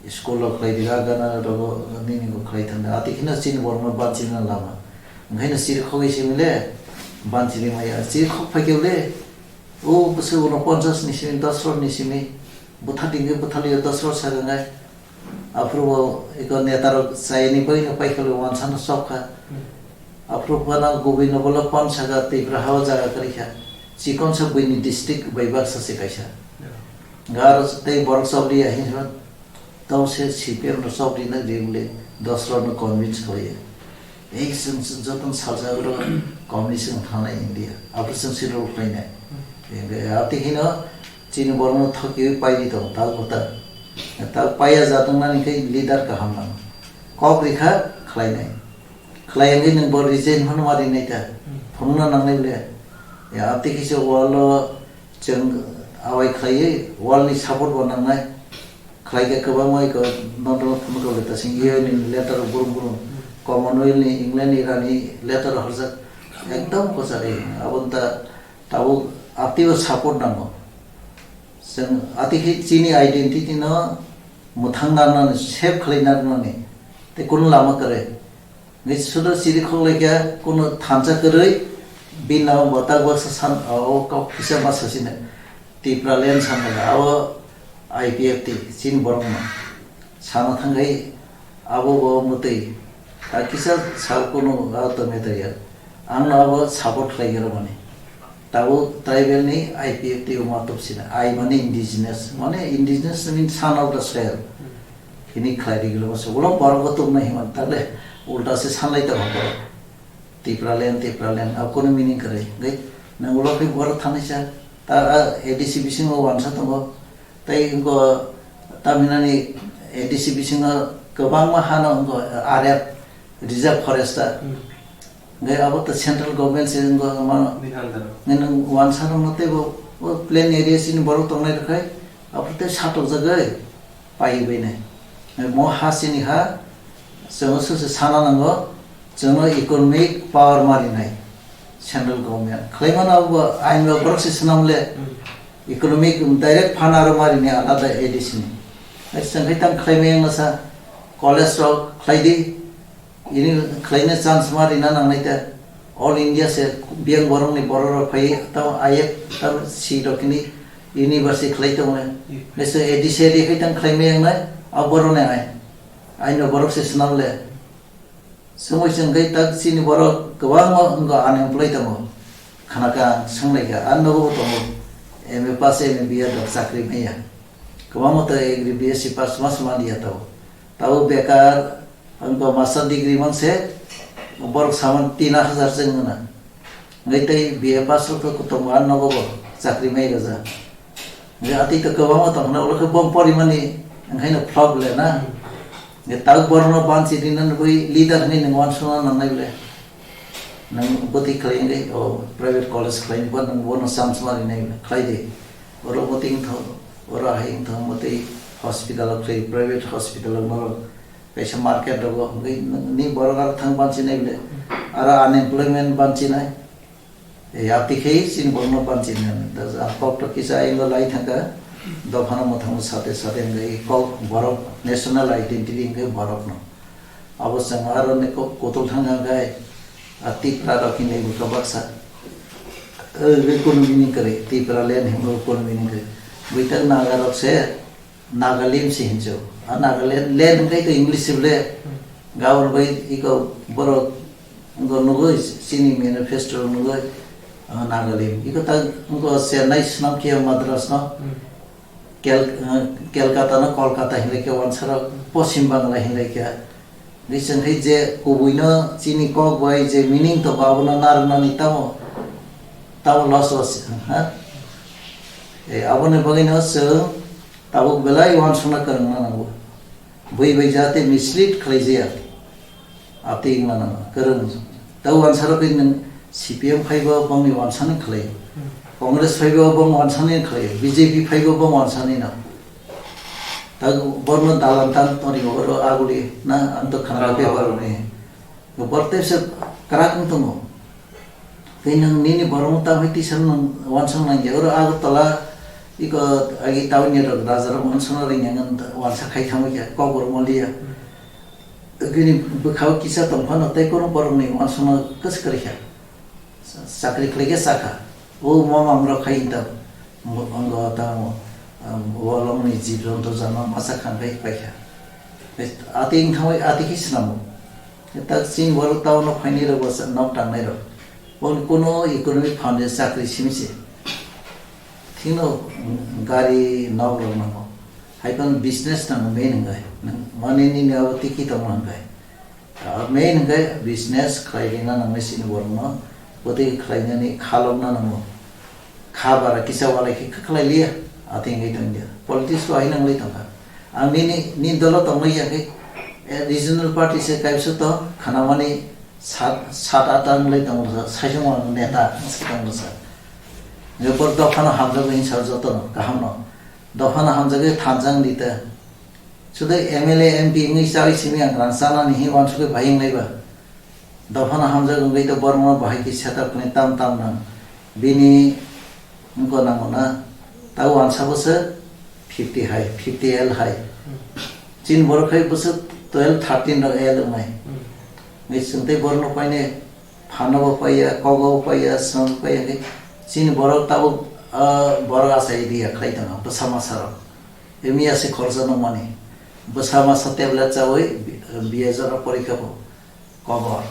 school rok khlai di, a gana rogo nini bo khlai thangdi. Ati kheno chini borokno banchina lama. Wngkhaino chiri khogwi simi le banchini maya. Chiri khok phai khe le, o bwswk uno ponchas ni simi, dos rok ni simi, bwtha tingwi bwtha liya dos rok sakha nai. Aphuru bo eko neta rok chayani bagwi no paikha le wansano chopkha. Hmm. Aphuru phano kubui no bolo pon saka Tripura ha o jaga kwrwi kha. Chikon sa buini district bai baksa se kaisa. Gar tei borok chobri ya hin Tong se C P M rok chobri na rimle dos rok no convince khlaiya. Ei chwng chwng jotono salsa oro communist wng thangnai India. Aphuru chwng se rule khlainai. Ende ati hino chini borok no thokiwi paidi tongo tal kota. Tal paiya jatong nani khe leader kaham nang. Kok rikha khlainai. Khlai wngwi nwng bo resign phano ma rinai ta. Hmm. Phunukna nangnai le. Ya, ati kisa wall o chwng awai khlaiwi wall ni support bo nangnai. Khlai khe kwbangma iko noto phunuk rok le ta sing union ni letter rok brum brum. Hmm. Commonwealth ni England ni rani letter rok horjak. Ekdom kwchari. Abo ta tabuk ati o support nango. Chwng ati khe chini identity no mwthang narnani, save khlai narnani. Tei kunu lama kwrwi. Ngi sudo chiri khok laikha, kuno thansa kwrwi, bini namo bo tak baksa san, o kok kisa ma sasina. Tipraland san laga, abo I P F T, chini borok no. Sana thangwi, abo bo mwtwi. Ta kisa sal kuno, ah, tongwi tongya. Ang no abo support khlai rw mani. Tabuk tribal ni I P F T o ma tubsina. I mani indigenous, mane indigenous means son of the soil. Hini khlai ri gilo se. Ulo borok bo tubna himan tale ulta se sanlai ta hokoro. Tipraland, Tipraland, abo kono meaning kwrwi. Gai nang ulo khe borok thanai sa. Ta, ah, A D C bisingo wansa tongo. Tei wngkha Tamil Nadu ni A D C bisingo kwbangma hano wngkha R F, reserve forest ta. Hmm. Hingke abo to central government se wngkha mano. Bini under o. Nini wansa rok no tei bo, o plain area sini borok tongnai rok hai, abo tei satokjagwi pai bai nai. Mo ha sini ha, chwng sose sana nango, chwngno economic power ma rinai central government. Khlai mano abo ain bo borok se swnam le, hmm, economic direct fund aro ma rini alada A D C ni. Ai chwng khai tang khlai maya wngna sa, college rok khlai di, ini khlai na chance ma rina nangnai ta. All India se biyang borok ni borok rok phai tamo I F tamo si rok ni university khlai tongo. Nese A D C area khai tang khlai maya wngnai, abo borok ni ai. Aino borok se swnam le. Sumui chwng khe tak chini borok kwbangma wngkha unemployed tongo. Khana kha ang swnglaikha, ang nogo bo tongo. M A pass, M A B A dok chakri maya. Kwbangma to agri B S C pass ma swmani ya tongo. Tabuk bekar, ang bo master degree mang se, borok saman tin hajar chwng wngna. Ngai tei B A pass rok to tongo, ang nogo bo chakri mai rwja. Ngai atwi to kwbangma tong khna, ulo khe bom porimani, ang khaino flop le na. Ngai tak borno banchi rina nugui leader hinui nung wansukna nangnai ble. Nung bwtwi khlai ngai, o private college khlai nung bo nung bono chance ma rinai ble, khlai di. Oro bwtwi wngthok, oro hai wngthok, bwtwi hospital o khlai, private hospital o norok. Kaisa market rogo, hwnkhe ni borok aro thang banchinai ble, aro unemployment banchinai. E, ati khe chini borokno banchinai. Da, a kok to kisa ingo lai thangkha, dophano mwthangno sate sate hwnkhe kok borok national identity hwnkhe borokno. Abo chwng aro ni kok kutul thangkha hwnkhe, a Tipra rok hinwi bwkha baksa. E, economy ni kwrwi, Tipra land hinwi economy ni kwrwi. Bwi tak Naga rok se, Nagalim se hinjo. A Nagaland, land hwnkhe to English se ble. Hmm. Gabon bai iko borok wngkha nugui chini manifesto nugui, ah, Nagalim. Iko ta wngkha Chennai swnam khe Madras no. Hmm. Kel-, ah, Kelkata no Kolkata hinlai khe wansara Poschim Bangla hinlai khe. Ni chwng hai je kubui no chini kok bai je meaning to ba abono narwknani tamo, tamo loss o se, ha? E, aboni bagwi no chwng tabuk belai uansukna kwrwngna nango. Bui bai jate mislead khlai jaya. Atwi wngna nango, kwrwng. Ta uansarok khe nwng C P M phaibo bongni uansani khlai. Hmm. Congress phaibo bong uansani khlai. B J P phaibo bong uansani no. Ta borno dalan tan tongo oro aguli na ang to khana Rang paper rang. Ni. Bor tei se kwrak wng tongo. Tei nwng nini borokno ta bai tisa nwng uansuk nang ya. Oro Agartala iko agi town ni rok raja rok uansukna ring ya, nwng uansa khai thangwi kha, kok rok maliya. Bini bwkha o kisa tong phano tei kunu borok ni uansukna kwchwk kwrwi kha. Chakri khlai khe cha kha. O mama rok khai ta. Mo-, wngkha tamo, um, bolongni jibjon to jana masa khan bai paikha. Ati wngthangwi ati khe swnamo. Tak chini borok town o phainai rok bo nok tangnai rok. Bon kuno economic foundation chakri simi se. Thino gari nok rok nango. Hai phano business nango main hwnkhe. Mane nini abo tiki tongma hwnkhe. Ah, main hwnkhe business khlai rina nangnai chini borokno. Bwtwi khlainani khalokna nango. Kha bara kisa walai khe kha khlai liya, atwi wngwi tong dia. Politics bo haino wngwi tongkha. Ang nini, nini dolo tongwi ya khe, eh, regional party se kaisa tong, khanamani sat, sat ata wngwi tong rwsa, saisung wng neta wngwi tong rwsa. Nokbar dophano hamjago hinsa jotono, kahamno. Dophano hamjagwi thansa wngdi ta. Sudai M L A, M P wngwi chawi simi ang rang chanani hi wansugwi bahai wngnai ba. Dophano hamjak wngwi to borokno bahai khe setup khlai tam tam nang. Bini wngkha nango na. Ta wansa bwswk fifty hai, fifty L hai. Chini borok khai bwswk twelve, thirteen rok L wngnai. Wngwi chwng tei borokno paine phano bo paiya, kogo bo paiya, swnam bo paiya hwnkhe chini borok tabuk, ah, borok achai riya khlai tongo bwsa masa rok. Emiya se khoroksa nangmani. Bwsa masa tablet chawi bi-, biya jora porikha bo. Kobor.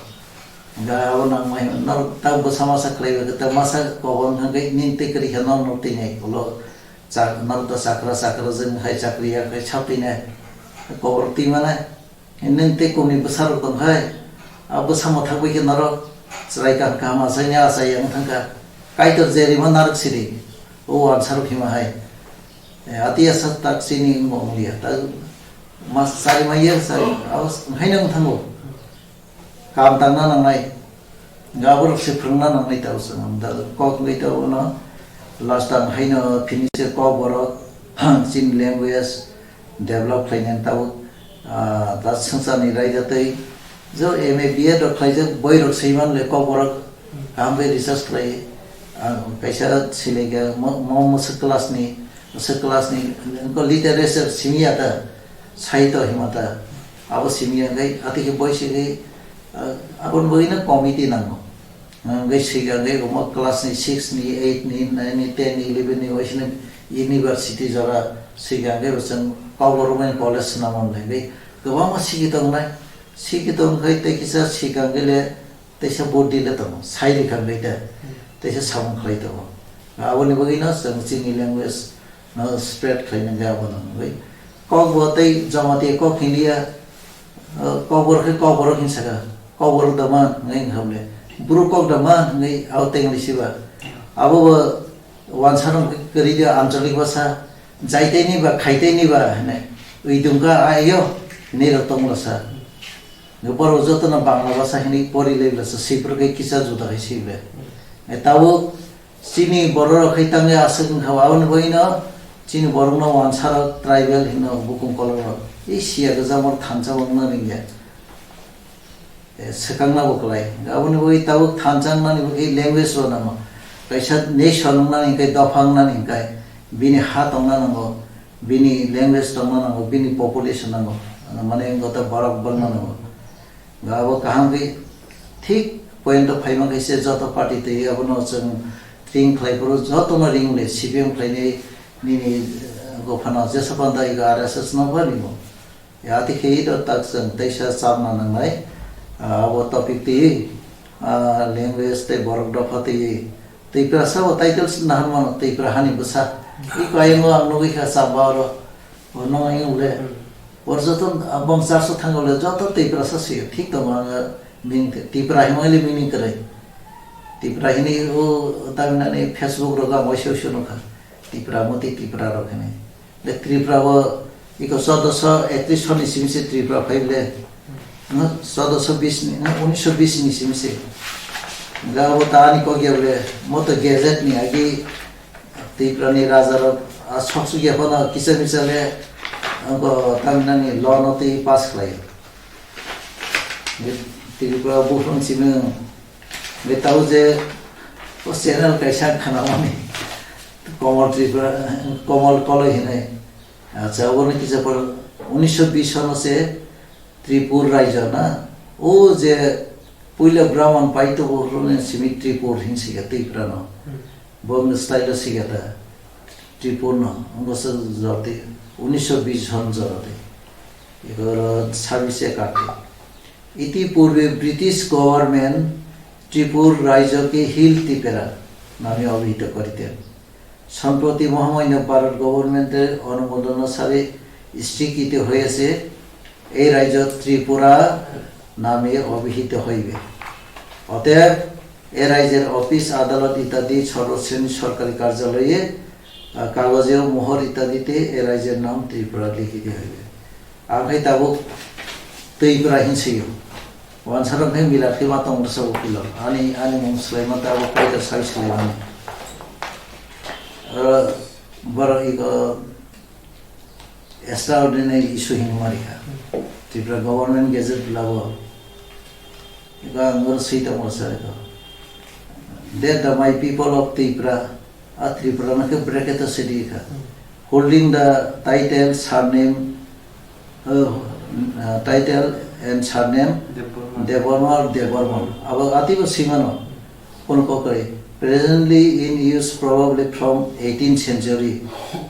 Ga abo nangmai, nor ta bwsa masa khlai bai, ta masa kobor wngkha khe nini tei kwrwi kha nor, nor twi nai ulo chak-, nor ta chakra, chakra jwng hai chakri ya khai sap twi nai. Kobor twi mane, nini tei kumi bwsa rok tong khai, a bwsa mwthak bai khe norok chwrai kaham kaham asai ni asai yang thang kha. Kaitor je rima narwk siri, o wansa rok hima hai. Eh, ati asa tak chini wng wng liya, ta mas sari ma ye sari, awas hai nang thango. Kam tangna nangnai, ga borok se phwrwngna nangnai ta usung, da kok wngwi ta uno last time haino finish khe kok borok chini language develop khlainani tabuk, ah, ta swngcharni raida tei jo M A B Ed rok khlaijak boi rok swiman le kok borok kaham khe research khlai, ah, kaisa silaika mo, mo mwswk class ni, mwswk class ni wngkha literature simi ya ta, sahitya hima ta, abo simi ya khe ati khe boi se khe, ah, aboni bagwi no committee nango. Hwnkhe swikang khe omo class ni six ni, eight ni, nine ni, ten ni, eleven ni waisino university jora swikang khe bo chwng Kokborok bai college swnam manlai. Hwnkhe kwbangma sikhi tongnai, sikhi tong khai tei kisa swikang khe le teisa buddi le tongo, sai rikha khe te, teisa samung khlai tongo. Aboni bagwino chwng chini language no spread khlaina khe abono wngwi. Kok bo tei Jamatia kok hinliya, uh, Kokborok khe Kokborok hinwi sakha, Kokborok da man hwnwi wngkha bole. Bru kok da man hwnwi abo tei wngwi siba. Abo bo wansa rok kwrwi de anchalik basa, jaitai ni ba khaitai ni ba hwnwi. Wi dungkha ayo hinwi rok tongla sa. Borok jotono Bangla basa hinwi pori lai basa, swi phuru khe kisa juda khai swi ble. Tabuk Chini borok rok khai tangwi aswk wngkha, aboni bagwino chini borokno wansarok tribal hino bukung kolok rok. I siya gwjak mor thansa bo wngna ringya. E, swkangna bo klai. Aboni bagwi tabuk thansa wngnani bagwi language rok nango. Kaisa nation wngnani hwnkhe dopha wngnani hwnkhe bini ha tongna nango, bini language tongna nango, bini population nango. Mane wngkha ta borok bangma nango. Abo kaham khe thik point o phaima khe se joto party twi abono chwng tring khlai phuru jotono ring le C P M khlainai nini, eh, gophano jesa panda ego R S S no pha nimo. Ya ati khe ito tak chwng teisa chapna nangnai, ah, abo topic twi, ah, language tei borok dopha twi Tiprasa bo title se nahan mano Tipra hani bwsa. Iko ayang o ang nugwi kha chap ba oro. Ono ayang le. Bor joto bong charso thango le joto Tiprasa se thik tongo ang meaning Tipra himai le meaning kwrwi. Tipra hini o tamnani Facebook rogo ang waisa waisa nukha. Tipra muti Tipra rok hini. Le Tripura o iko chaudoso ektrish soni simi se Tripura phai le. No, chaudoso bis ni, no, unisho bis ni simi se. Ga bo ta ani kok ya le, mo to gazette ni agi Tripura ni raja rok, a sok suk ya phano kisa misa le, ko tamnani law no twi pass khlai. Tripura buphang simi, be tau je, o channel kaisa khana mani, Komol Tripura, Komol Koloi hinai. Acha, obo no kisa por unisho bish sono se Tripur raijo na. O je puila Brahman paito bo rune simi Tripur hin siga Tripura no. Bo no style siga ta Tripur no. Ngo se jorti unisho bish son jorti. Ego sabise kate. ইতিপূর্বে British government Tripura রাজ্যকে হিল ত্রিপুরা নামে অভিহিত করতেন। সম্প্রতি মহামান্য ভারত গভর্নমেন্টের অনুমোদনানুসারে স্বীকৃত হয়েছে, এই রাজ্য ত্রিপুরা নামে অভিহিত হইবে। অতএব এ রাজ্যের অফিস আদালত ইত্যাদি সর্বশ্রেণীর সরকারি কার্যালয়ে, আহ, কাগজেও মোহর ইত্যাদিতে এ রাজ্যের নাম ত্রিপুরা লিখিতে হইবে। Ang khe tabuk Tripura hin sio. Wansarok khe mila khe ma tong rwsa ukilo. Ani, ani mung swlaima tabuk paita sai swlaimani. Oro borok iko extraordinary issue hin mari kha. Tripura government gazette labo. Iko ang oro swi tong rwsa iko. That the my people of Tripura, a Tripura na khe bracket o sidi kha. Holding the title, surname, uh, uh, title and surname Debbarma. Debbarma or Debbarman. Abo atibo simano. Kono kokoi. Presently in use probably from eighteenth century,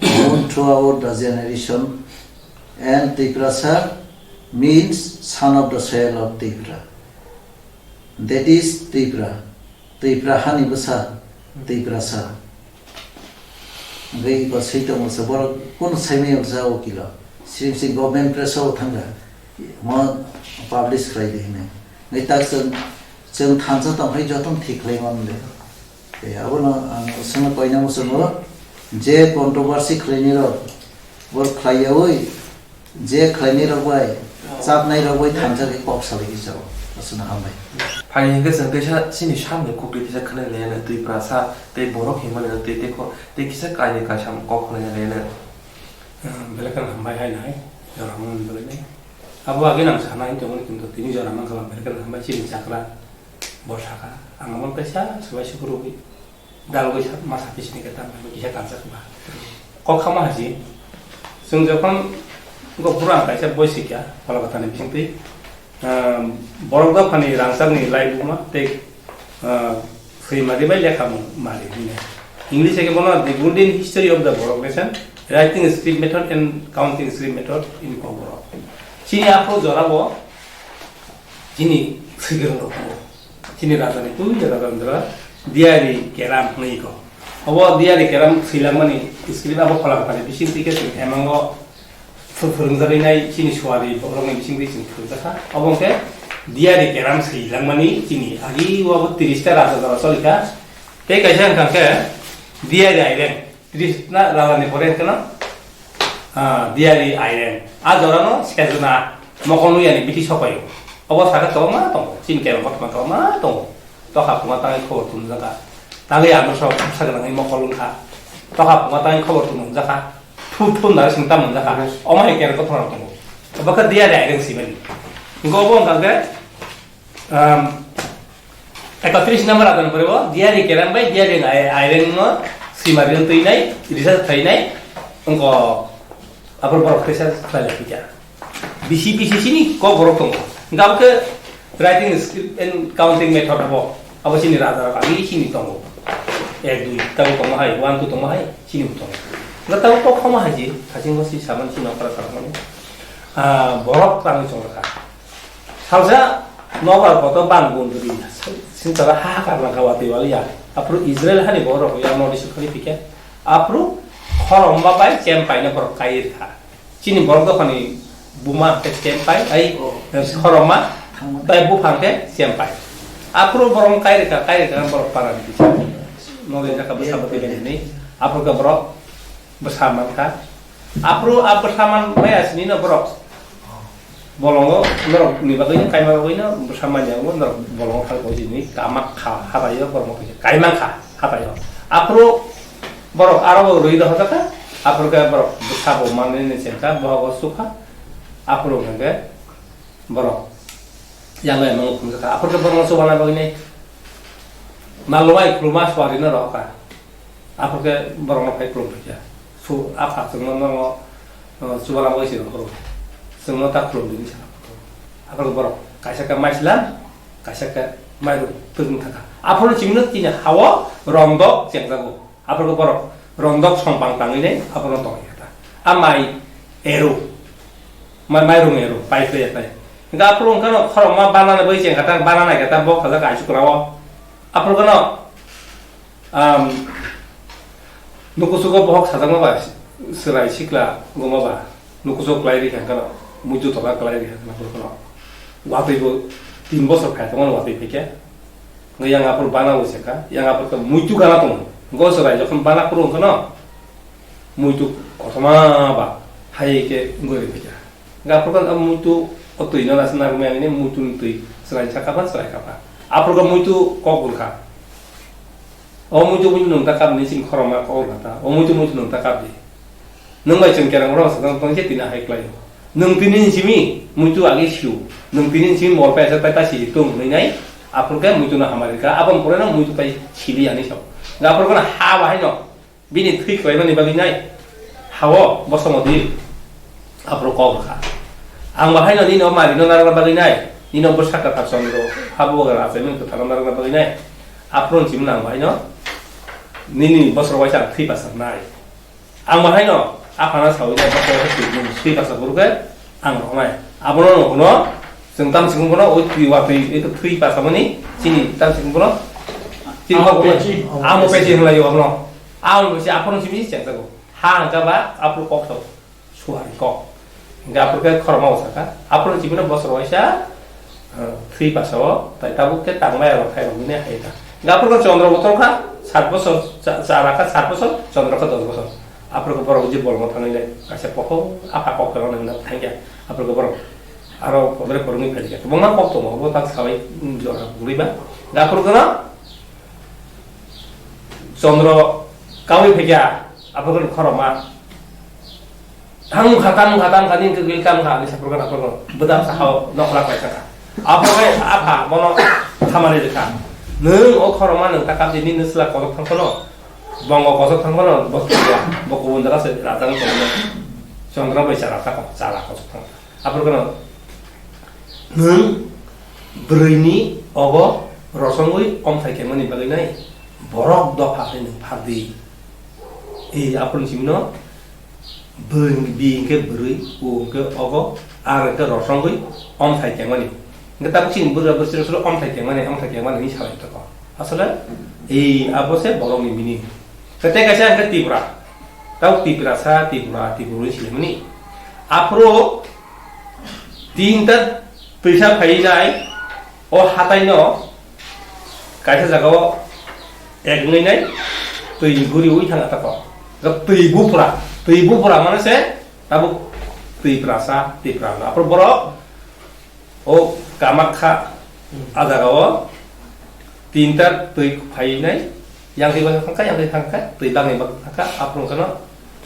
known throughout the generation, and Tiprasa means son of the soil of Tripura. That is Tripura. Tripura hani bwsa, Tiprasa. Hwnkhe iko swi tongo se, borok kunu saimaya bwsa o kilo. Sri sri government press o thangkha, mo publish khlai di hinwi. Hwnkhe tak chwng, chwng thansa tongphai jotono thik khlai mano de. Tei abono ang swngno koina muchungo, je controversy khlainai rok, bor khlai yaui, je khlainai rok bai, chapnai rok bai thansa khe kok salai khe chao. Aswkno hambai. Phai hwnkhe chwng teisa chini samni kukti teisa khwnai laiya no twi prasa tei borok hinmani no twi tei kho-, tei kisa kainwi kaisa kok khwnai laiya no. Ah, belai kheno hambai hai nai, jora mani belai nai. Abo age nang sana hinwi tongmani kintu tini jora mankha belai kheno hambai chini chakra bo sakha. Ang amo kaisa swbai sukurubwi. Dalogwi sa-, masa pisini khe tamo kisa kansa kma. Kok khama haji. Chwng jokhon go pura ang kaisa boi sikya, Pholakatani bisingtwi, ah, borok dophani rangchakni laibuma tei, ah, swimari bai lekhamung mari hwnwi. English hai khe bono The Golden History of the Borok Nation, Writing Script Method and Counting Script Method in Kokborok. Chini aphuru jorabo chini swikirwng rok tongo. Chini rajani puila raja wngkha Diari Keram hwnwi kho. Obo Diari Keram swilangmani script abo Pholakatani bisingtwi khe chwng emango phu-, phwrwngjagwi nai chini suari borokni bisingtwi chwng phwrwngjakha. Obo hwnkhe Diari Keram swilangmani chini agi obo tris ta raja jora cholikha. Tei kaisa wngkha khe Diari Aireng. Tris na rajani pore hwnkhe no, ah, Diari Aireng. A jorano sejna mokol nuyani bithi sopaio. Obo sakhe kwbangma tongo. Chini kebo kothoma kwbangma tongo. Tokha phunga tangwi khobor tumjaka. Tangwi ano sok sakha nangwi mokol wngkha. Tokha phunga tangwi khobor tumjaka. Thu thu nari sing tam wngkha. Omo hai kebo kothoma tongo. Obo khe Diari Aireng simani. Hwnkhe obo wngkha khe, Um, ekatris number adon pore bo, Diari Keram bai Diari Ai-, Aireng no swimari wng twi nai, research khai nai, wngkha abor borok research khlai lai phi kha. Bisi bisi sini kok borok tongo. Hwnkhe abo khe writing script and counting method abo, abo sini raja rok agi sini tongo. Ek, dui, tabo tongo hai, one, two tongo hai, sini bo tongo. Hwnkhe tabo kok khama hai ji, thaching bo si saman sini okra saman. Ah, borok tangwi chong kha. Salsa nobar koto bang bunduri sintara hahakar langka watwi waliya. Aphuru Israel hani borok ya nodi sukhani pike. Aphuru khoromma bai chempai na borok kair kha. Chini borok dophani buma hwnkhe chempai ai, oh, khoromma bai bupha hwnkhe chempai. Aphuru borok kair kha, kair kha borok para ni bisa. Nodi jaka bwsa bwtwi bai ni. Aphuru khe borok bwsa mankha. Aphuru a bwsa man maya sini no borok. Bolongo norok ni bagwi no kaima bagwi no bwsa manya bo norok bolongo thang ko jini kama kha hataio borok no kaima kha hataio. Aphuru borok aro bo rwi dohor kha, aphuru khe borok bwsa bo manwi ni chengkha, bohogo sukha, aphuru hwnkhe borok yang bai mangu phunukha, aphuru khe borok no chubana bagwi nai malwai khuluma suari no rohor kha. Aphuru khe borokno phai khulum phaikha. Su, apha chwngno normo, uh, chubala bai se rohoro. Chwngno ta khulum dini sana. Aphuru khe borok kaisa khe maislam, kaisa khe mairum twrwng thangkha. Aphuru chwngno chini hao rongdok chengjago. Aphuru khe borok rongdok songpang tangwi nai aphuru tongwi kha ta. A mai eru. Mai, mairung eru, pai khe ya tai. Hingke aphuru wngkha no khorokma banana bai chengkha ta, banana khe ta bok sajak aisu kwrao. Aphuru kheno, um, nukusugo bohok sajakma ba, chwrai sikla goma ba, nukusugo kwlai rikha kheno, muitu tola kwlai rikha kheno aphuru kheno. Watwi bo tin bosor phai tongmani watwi phaikhe. Hingke yang aphuru bana bo chengkha, yang aphuru khe muitu gana tongo. Hingke o chwrai jokhon bana phuru wngkha no, muitu kothoma ba hai khe wngwi rikha. Gaphurkha muitu o twi no nasa narwkmani muitu ni twi chwrai sa kapha, chwrai kapha. Aphurkha muitu kok rwkha. O muitu muitu nwng ta kapni sini khorokma kok rwkha ta. O muitu muitu nwng ta kapdi. Nwng bai chwng kerang rok sa tong tong se tini hai khlaio. Nwng tini ni simi muitu agi siu. Nwng tini ni simi mol paisa pai ta si tung nai nai. Aphurkha muitu no hamari kha. Aboni pore no muitu pai sili ani sao. Gaphurkha ha bahai no. Bini thwi kwlaimani bagwi nai. Hao, bosongo di. Aphuru kok rwkha. Ang bahaino nini o marino narwkna bagwi nai. Nini o bwsakha ta chondro, habo gra achaimani kwtharo narwkna bagwi nai. Aphuru chimno ang bahaino nini bosor waisa ang thwi pasa nai. Ang bahaino aphano sawi nai bosor waisa thwi pasa phuru khe ang rwnai. Abono no hwno chwng tam sikung bono o twi watwi eko thwi pasamani chini tam sikung bono chini amo kok bono pechi. Amo pechi hwnlaio abono. Ang bisi aphuru simi chengjago. Ha hwnkha ba aphuru kok to suari kok. Hwnkhe aphuru khe khorokma bo sakha. Aphuru simi no bosor waisa, eh, thwi pasao tai tabuk khe tangmaya rok khai rok bini hai ta. Hwnkhe aphuru khe chondro bo tongkha sat bosor cha-, chara kha sat bosor, chondro kha dos bosor. Aphuru khe borok je bolongo thangwi nai kaisa pohor apha kok kwrwng nang thangya. Aphuru khe borok aro podre phorongwi phaikha. Kwbangma kok tongo, obo tak sabai, mm, jora kwrwi ba. Hwnkhe aphuru khe no chondro kawi phaikha, aphuru khe no khorokma. Thang kha, thang kha, thang kha, nini kwrwi kam kha, ani saphuru khe no aphuru khe no bwdam sakha o nokla kaisa kha. Aphuru khe apha bono thamani rwkha. Nwng o khorokma nwng ta kapdi, nini nwsla kotor thang phano. Bongo kochok thang phano bo kiriya, bo kubun jaga se raja no tongmani. Chondro bai chara ta ko, chara kochok thang. Aphuru kheno nwng bwrwini ogo rosongwi omthai kemani bagwi nai borok dopha hai nwng phardi. Ei aphuru simino Bwrwi, bi hwnkhe bwrwi, u hwnkhe ogo, ar hwnkhe rosongwi omthai kengmani. Hwnkhe tabuk chini bwrwi bwswk rok omthai kengmani, omthai kengmani hinwi salai tongkha. Asole, ei abo se borokni meaning. Tei kaisa hwnkhe Tipra. Tabuk Tiprasa, Tipra, Tipra hinwi swilaimani. Aphuru tinta twisa phaiwi nai, o hataino kaisa jagao ek wngwi nai twi guriwi thang atakho. Twi bupra, twi bupra mane se tabuk twi prasa, twi prasa. Aphuru borok o Kamakha a jagao tinta twi phaiwi nai, yang twi bangwi thangkha, yang twi thangkha, twi bangwi bangwi thangkha, aphuru wngkhano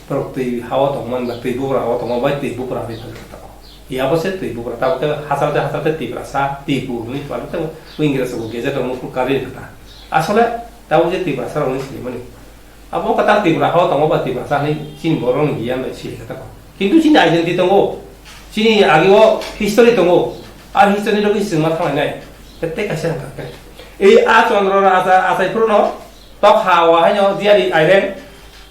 borok twi hao tongmani ba twi bupra hao tongma bai twi bupra hinwi thangkha. Yabo se twi bupra, tabuk khe hachalte hachalte Tiprasa, Tipu hinwi phalwi tongo. Ingres rok gazette rok nukhu karwi rwkha ta. Asole tabuk je Tiprasa rok hinwi sinimani. Abo kwtal Tripura hao tongo ba Tiprasa hinwi chini borok ni giyan bai siri kha ta. Kintu chini identity tongo. Chini agi o history tongo. A history rok chwng ma thanglai nai. Tei kaisa wngkha khe. Ei a Chandra Raja achai phuru no tok ha o haino diari aireng.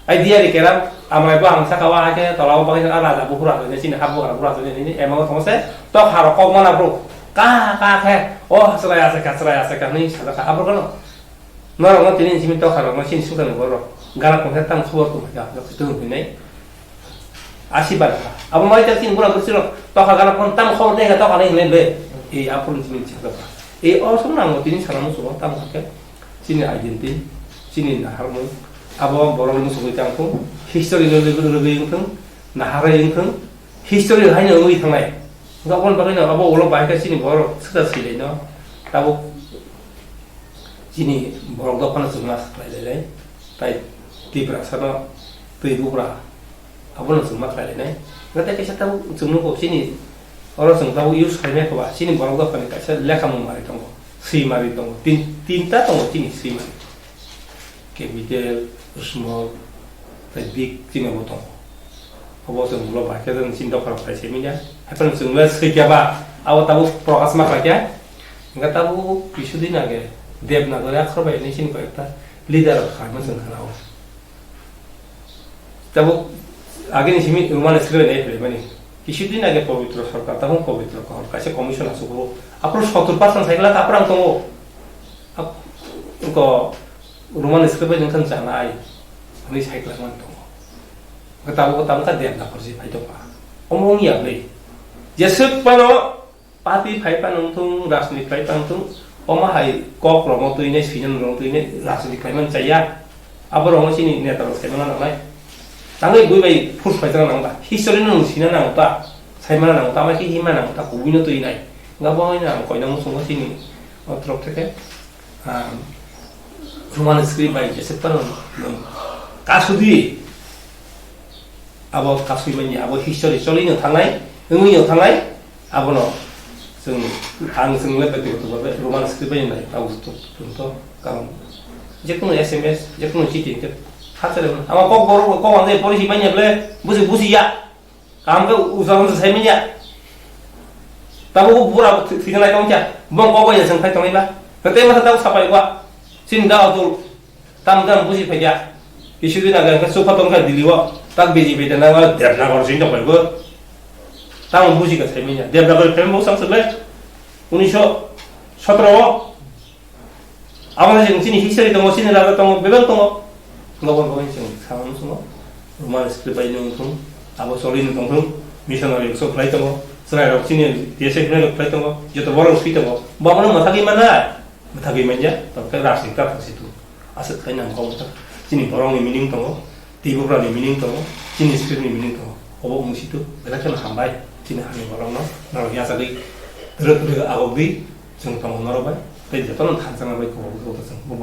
Ai diari keram, amrai bo ang saka wa haikhe tola o bagwi a raja buphuru aswk chini hap bugra buphuru aswk nini emo thongse tok harok kok mana bro. Ka, ka khe, o chwrai aswk kha, chwrai aswk kha hinwi sajak kha. Aphuru kheno norok no tini simi tok harok no chini sukha ni borok. Gana kongkhe tang suwar tong kha, joto tong hinai. Asi bar kha. Abo mai ta chini bura bwswk rok tok ha gana kong tang khobor tei kha tok ha hinai le. E aphuru chini chakha. E o song nang tini sana musugo tang kha khe. Chini identity, chini naharmung, abo borok ni muchungwi tang thung, history no rwgwi wng thung, naharwi wng thung, history haino wngwi thangnai. Hwnkhe aboni bagwino abo ulo bahai khe chini borok swkang swilai no, tabuk chini borok dophano chwngma khlai lai lai, tai Tiprasa no twi bupra. Abono chwng ma khlai lainai. Hwnkhe tei kaisa tabuk chwng nugo chini oro chwng tabuk use khlaimai khe ba chini borok dophani kaisa lekhamung manwi tongo, swi manwi tongo. Tin, tinta tongo chini swi manwi. Capital, small, tei big chini bo tongo. Obo chwng ulo bai khe chini dopha rok phai simi ya. Haikhe chwng le swi khe ba abo tabuk prokash ma khlai khe. Hwnkhe tabuk kisudin age Devanagari akhor bai hinwi chini koi ekta leader rok khlaima chwng khna o. Tabuk agini simi Roman script bai nai phaimani. Isudin age pobitro sorkar, tamo pobitro kohor, kaisa commission asuk o. Apro sottor percent cycle ka aprang tongo. Ap-, ko Roman script bai nungkhan chanai. Ani cycle man tongo. Ka tabo, ka tabo ka der na korji phai tongpa. Omong ya ble. Jesuk pano party phai pa nung thung, rajniti phai pa nung thung. Oma hai kok romo tuine, sinan romo tuine, rajniti phai man chaya. Abo romo chini neta rok sai mana nangnai. Tangwi bui bai force phai tang nang ba. History no sina nang ta. Sai mana nang ta, ma ki hima nang ta, kubui no tui nai. Nga bo ina ang koina mo sungo chini. O trok theke. Ah, Roman script bai jese pa no. Kasudi. Abo kasui manya, abo history choli no thangnai, wngwi no thangnai. Abono chwng, ang chwng le beti kotor babe Roman script bai nai, abo to, to, to, karon. Jekunu S M S, jekunu chiti, te, ha chale, ama kok borok, kok ang je policy manya ble, busi, busi ya. Kaham khe ujalan se sai manya. Tabo bo bura thi-, thikha nai tong kya, bong kok bai ya chwng khai tongnai ba. Te masa tabo sapai kwa. Sin da to, tam tam busi phai kya. Kisu din aga khe supa tong kha Delhi o, tak B J P te na, Devnagar sin tong bai bo. Tamo busi ka sai manya. Devnagar film bo sang se ble. Unisho sotro o. Abo hai chwng chini history tongo, chini raja tongo, bebak tongo. Nokbar nokbar chwng sama nusungo. Roman script bai nung thung, abo choli nung tong thung, missionary rok sok khlai tongo, chwrai rok chini D S F rok khlai tongo, joto borok sui tongo. Bo abono mwthagwi mana? Mwthagwi manya, tamo khe rajniti ta thang si tu. Aswk khai nang kok mwthak. Chini borok ni meaning tongo, Tripura ni meaning tongo, chini script ni meaning tongo. Obo wng si tu, belai kheno hambai. Chini hani borok no, norok yachagwi, twrwk twrwk agogwi, chwng tongo norok bai. Tei jotono thansa bai kok kok chwng.